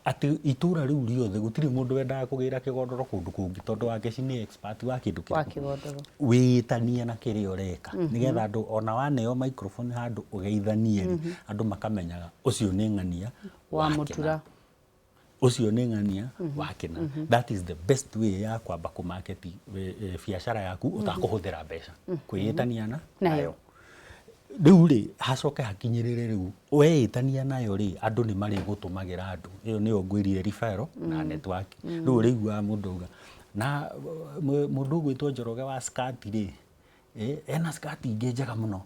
Atĩ itũra rĩu rĩothe gũtirĩ mũndũ wendaga kũgĩra kĩgondoro kũndũ kũngĩ tondũ Wangeci nĩ expert wa kĩndũ wa kĩrĩkũ? Kĩgondoro. Wĩtanie na kĩrĩa ũreka nĩgetha andũ ona waneo microphone handũ ũgeithanie rĩ, andũ makamenyaga ũcio nĩ ng'ania wa kĩna. Mũtura. Ũcio nĩ ng'ania wa kĩna. That is the best way ya kwamba kũ market biacara yaku ũtakũhũthĩra mbeca, kwĩĩtania na nayo. Nayo rĩu rĩ, hacoke hakinyĩrĩre rĩu weĩtania nayo rĩ, andũ nĩ marĩgũtũmagĩra andũ. Ĩyo nĩyo ngwĩrire, referral na network. Rĩu ũrĩiguaga mũndũ auga na mũndũ ũgwĩtwo Njoroge wa skirt rĩ, ena skirt ingĩ njega mũno.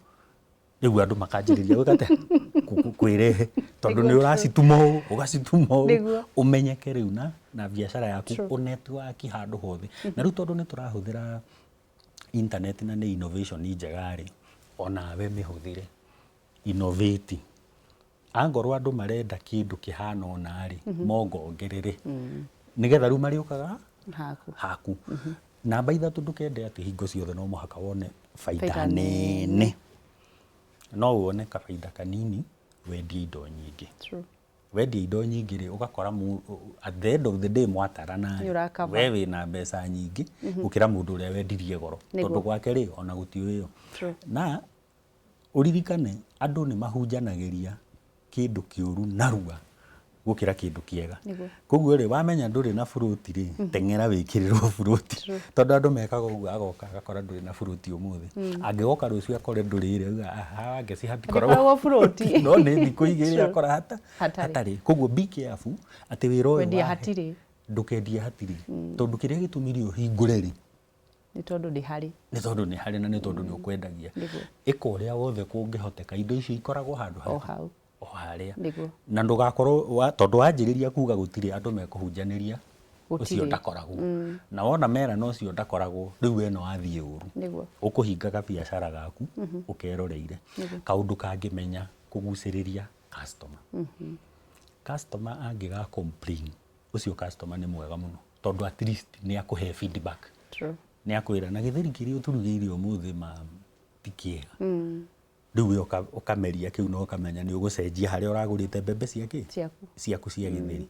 Rĩu andũ makanjĩrĩria gwĩka atĩa? Kwĩrehe tondũ nĩ ũracituma ũũ, ũgacituma ũũ. Ũmenyeke rĩu na biacara yaku. Ũ network handũ hothe. Na rĩu tondũ nĩ tũrahũthĩra internet na nĩ innovation njega rĩ, onawe mĩhũthĩre, innovate. Angorwo andũ marenda kĩndũ kĩhana ũna rĩ, mongongerere nĩgetha rĩu marĩũkaga haku. Haku. Namba 3, ndũkende atĩ hingo ciothe no mũhaka wone baida baida nene. No wone kabaida kanini wendie indo nyingĩ. Wendia indo nyingĩ rĩ, ũgakora at the end of the day mwatarana Nĩ rĩ, ũra cover. we wĩna mbeca nyingĩ gũkĩra mũndũ ũrĩa wendirie goro, tondũ gwake rĩ, ona gũtiũĩo. Na ũririkane andũ nĩ mahunjanagĩria kĩndũ kĩũru narua gũkĩra kĩndũ kĩega. Koguo rĩ, wamenya ndũrĩ na burũti rĩ, teng'era wĩkĩrĩrwo burũti, tondũ andũ mekaga ũguo, agoka agakora ndũrĩ na burũti ũmũthĩ, angĩgoka rũciũ akore ndũrĩ rĩ, auga, "Ah, haha Ngeci hatikoragwo hatikoragwo burũti." No nĩ thikũ 2 akora hatarĩ. Hatarĩ. Koguo be careful atĩ wĩra ũyũ kwendia wahe hatirĩ. Ndũkendie hatirĩ, tondũ kĩrĩa gĩtũmire ũhingũre rĩ, nĩ tondũ nĩ harĩ. Nĩ tondũ nĩ harĩ na nĩ tondũ nĩ ũkwendagia. Ĩka ũrĩa wothe kũngĩhoteka indo icio ikoragwo handũ o harĩkũ? Hau. O harĩa. Na ndũgakorwo tondũ wanjĩrĩria kuga gũtirĩ, andũ mekũhunjanĩria ũcio gũtirĩ. Ndakoragwo na wona merana ũcio ndakoragwo, rĩu we no wathiĩ ũru. Ũkũhingaga biacara gaku ũkeroreire. Kaũndũ kangĩmenya kũgucĩrĩria Customer. Customer angĩga complain, ũcio customer nĩ mwega mũno tondũ at least nĩ akũhe feedback. Nĩ akwĩra na gĩtheri kĩrĩa ũtũrugĩire ũmũthĩ ma ti kĩega. Rĩu we ũkameria kĩu na ũkamenya nĩ ũgũcenjia harĩa ũragũrĩte mbembe cia kĩ? Ciaku. Ciaku cia gĩtheri.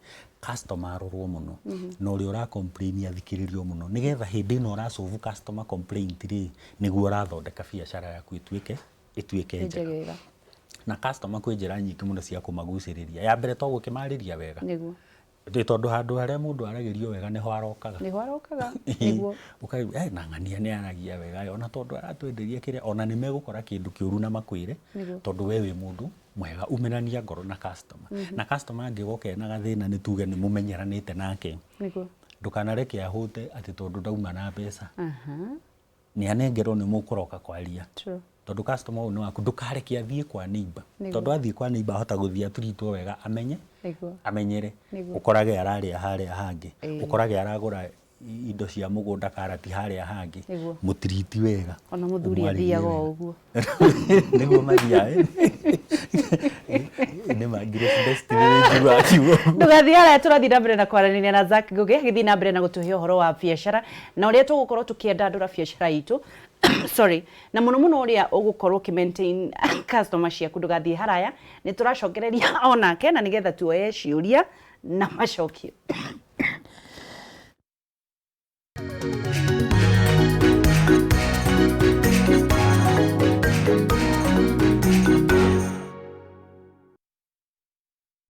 Customer arorwo mũno na ũrĩa ũra complain athikĩrĩrio mũno nĩgetha hĩndĩ ĩno ũra solve customer complaint rĩ, nĩguo ũrathondeka biacara yaku ĩtuĩke njega. Njegega. Na customer kwĩ njĩra nyingĩ mũno cia kũmagucĩrĩria. Ya mbere to gũkĩmarĩria wega. Nĩ tondũ handũ harĩa mũndũ aragĩrio wega nĩho arokaga. Nĩho arokaga. Nĩguo. Ũkaigua na ng'ania nĩ aragia wega ona tondũ aratwenderia kĩrĩa, ona nĩ megũkora kĩndũ kĩũru na makwĩre tondũ we wĩ mũndũ mwega. Umĩrania ngoro na customer. Na customer angĩgoka ena gathĩna nĩ tuge nĩ mũmenyeranĩte nake. Ndũkanareke ahũte atĩ tondũ ndauma na mbeca. Nĩ anengerwo nĩ mũkũroka kwaria. Tondũ customer ũyũ nĩ waku, ndũkareke athiĩ kwa neighbor. Tondũ athiĩ kwa neighbor ahota gũthiĩ atreatwo wega amenye, amenyere. Ũkorage ararĩa harĩa hangĩ. Ũkorage aragũra indo cia mũgũnda karati harĩa hangĩ. Mũtiriti wega. Ona mũthuri Ũmwarĩrie athiaga wega. o ũguo. Nĩguo mathiaga. Nĩ ma Grace Best nĩ njiguaga akiuga ũguo. Ndũgathiĩ haraya, tũrathiĩ na mbere na kwaranĩria na Zack Ngugi agĩthiĩ na mbere na gũtũhe ũhoro wa biacara na ũrĩa tũgũkorwo tũkĩandandũra biacara itũ, sorry, na mũno mũno ũrĩa ũgũkorwo ũkĩ maintain customer ciaku. Ndũgathiĩ haraya, nĩ tũracokereria onake na nĩgetha tuoye ciũria na macokio.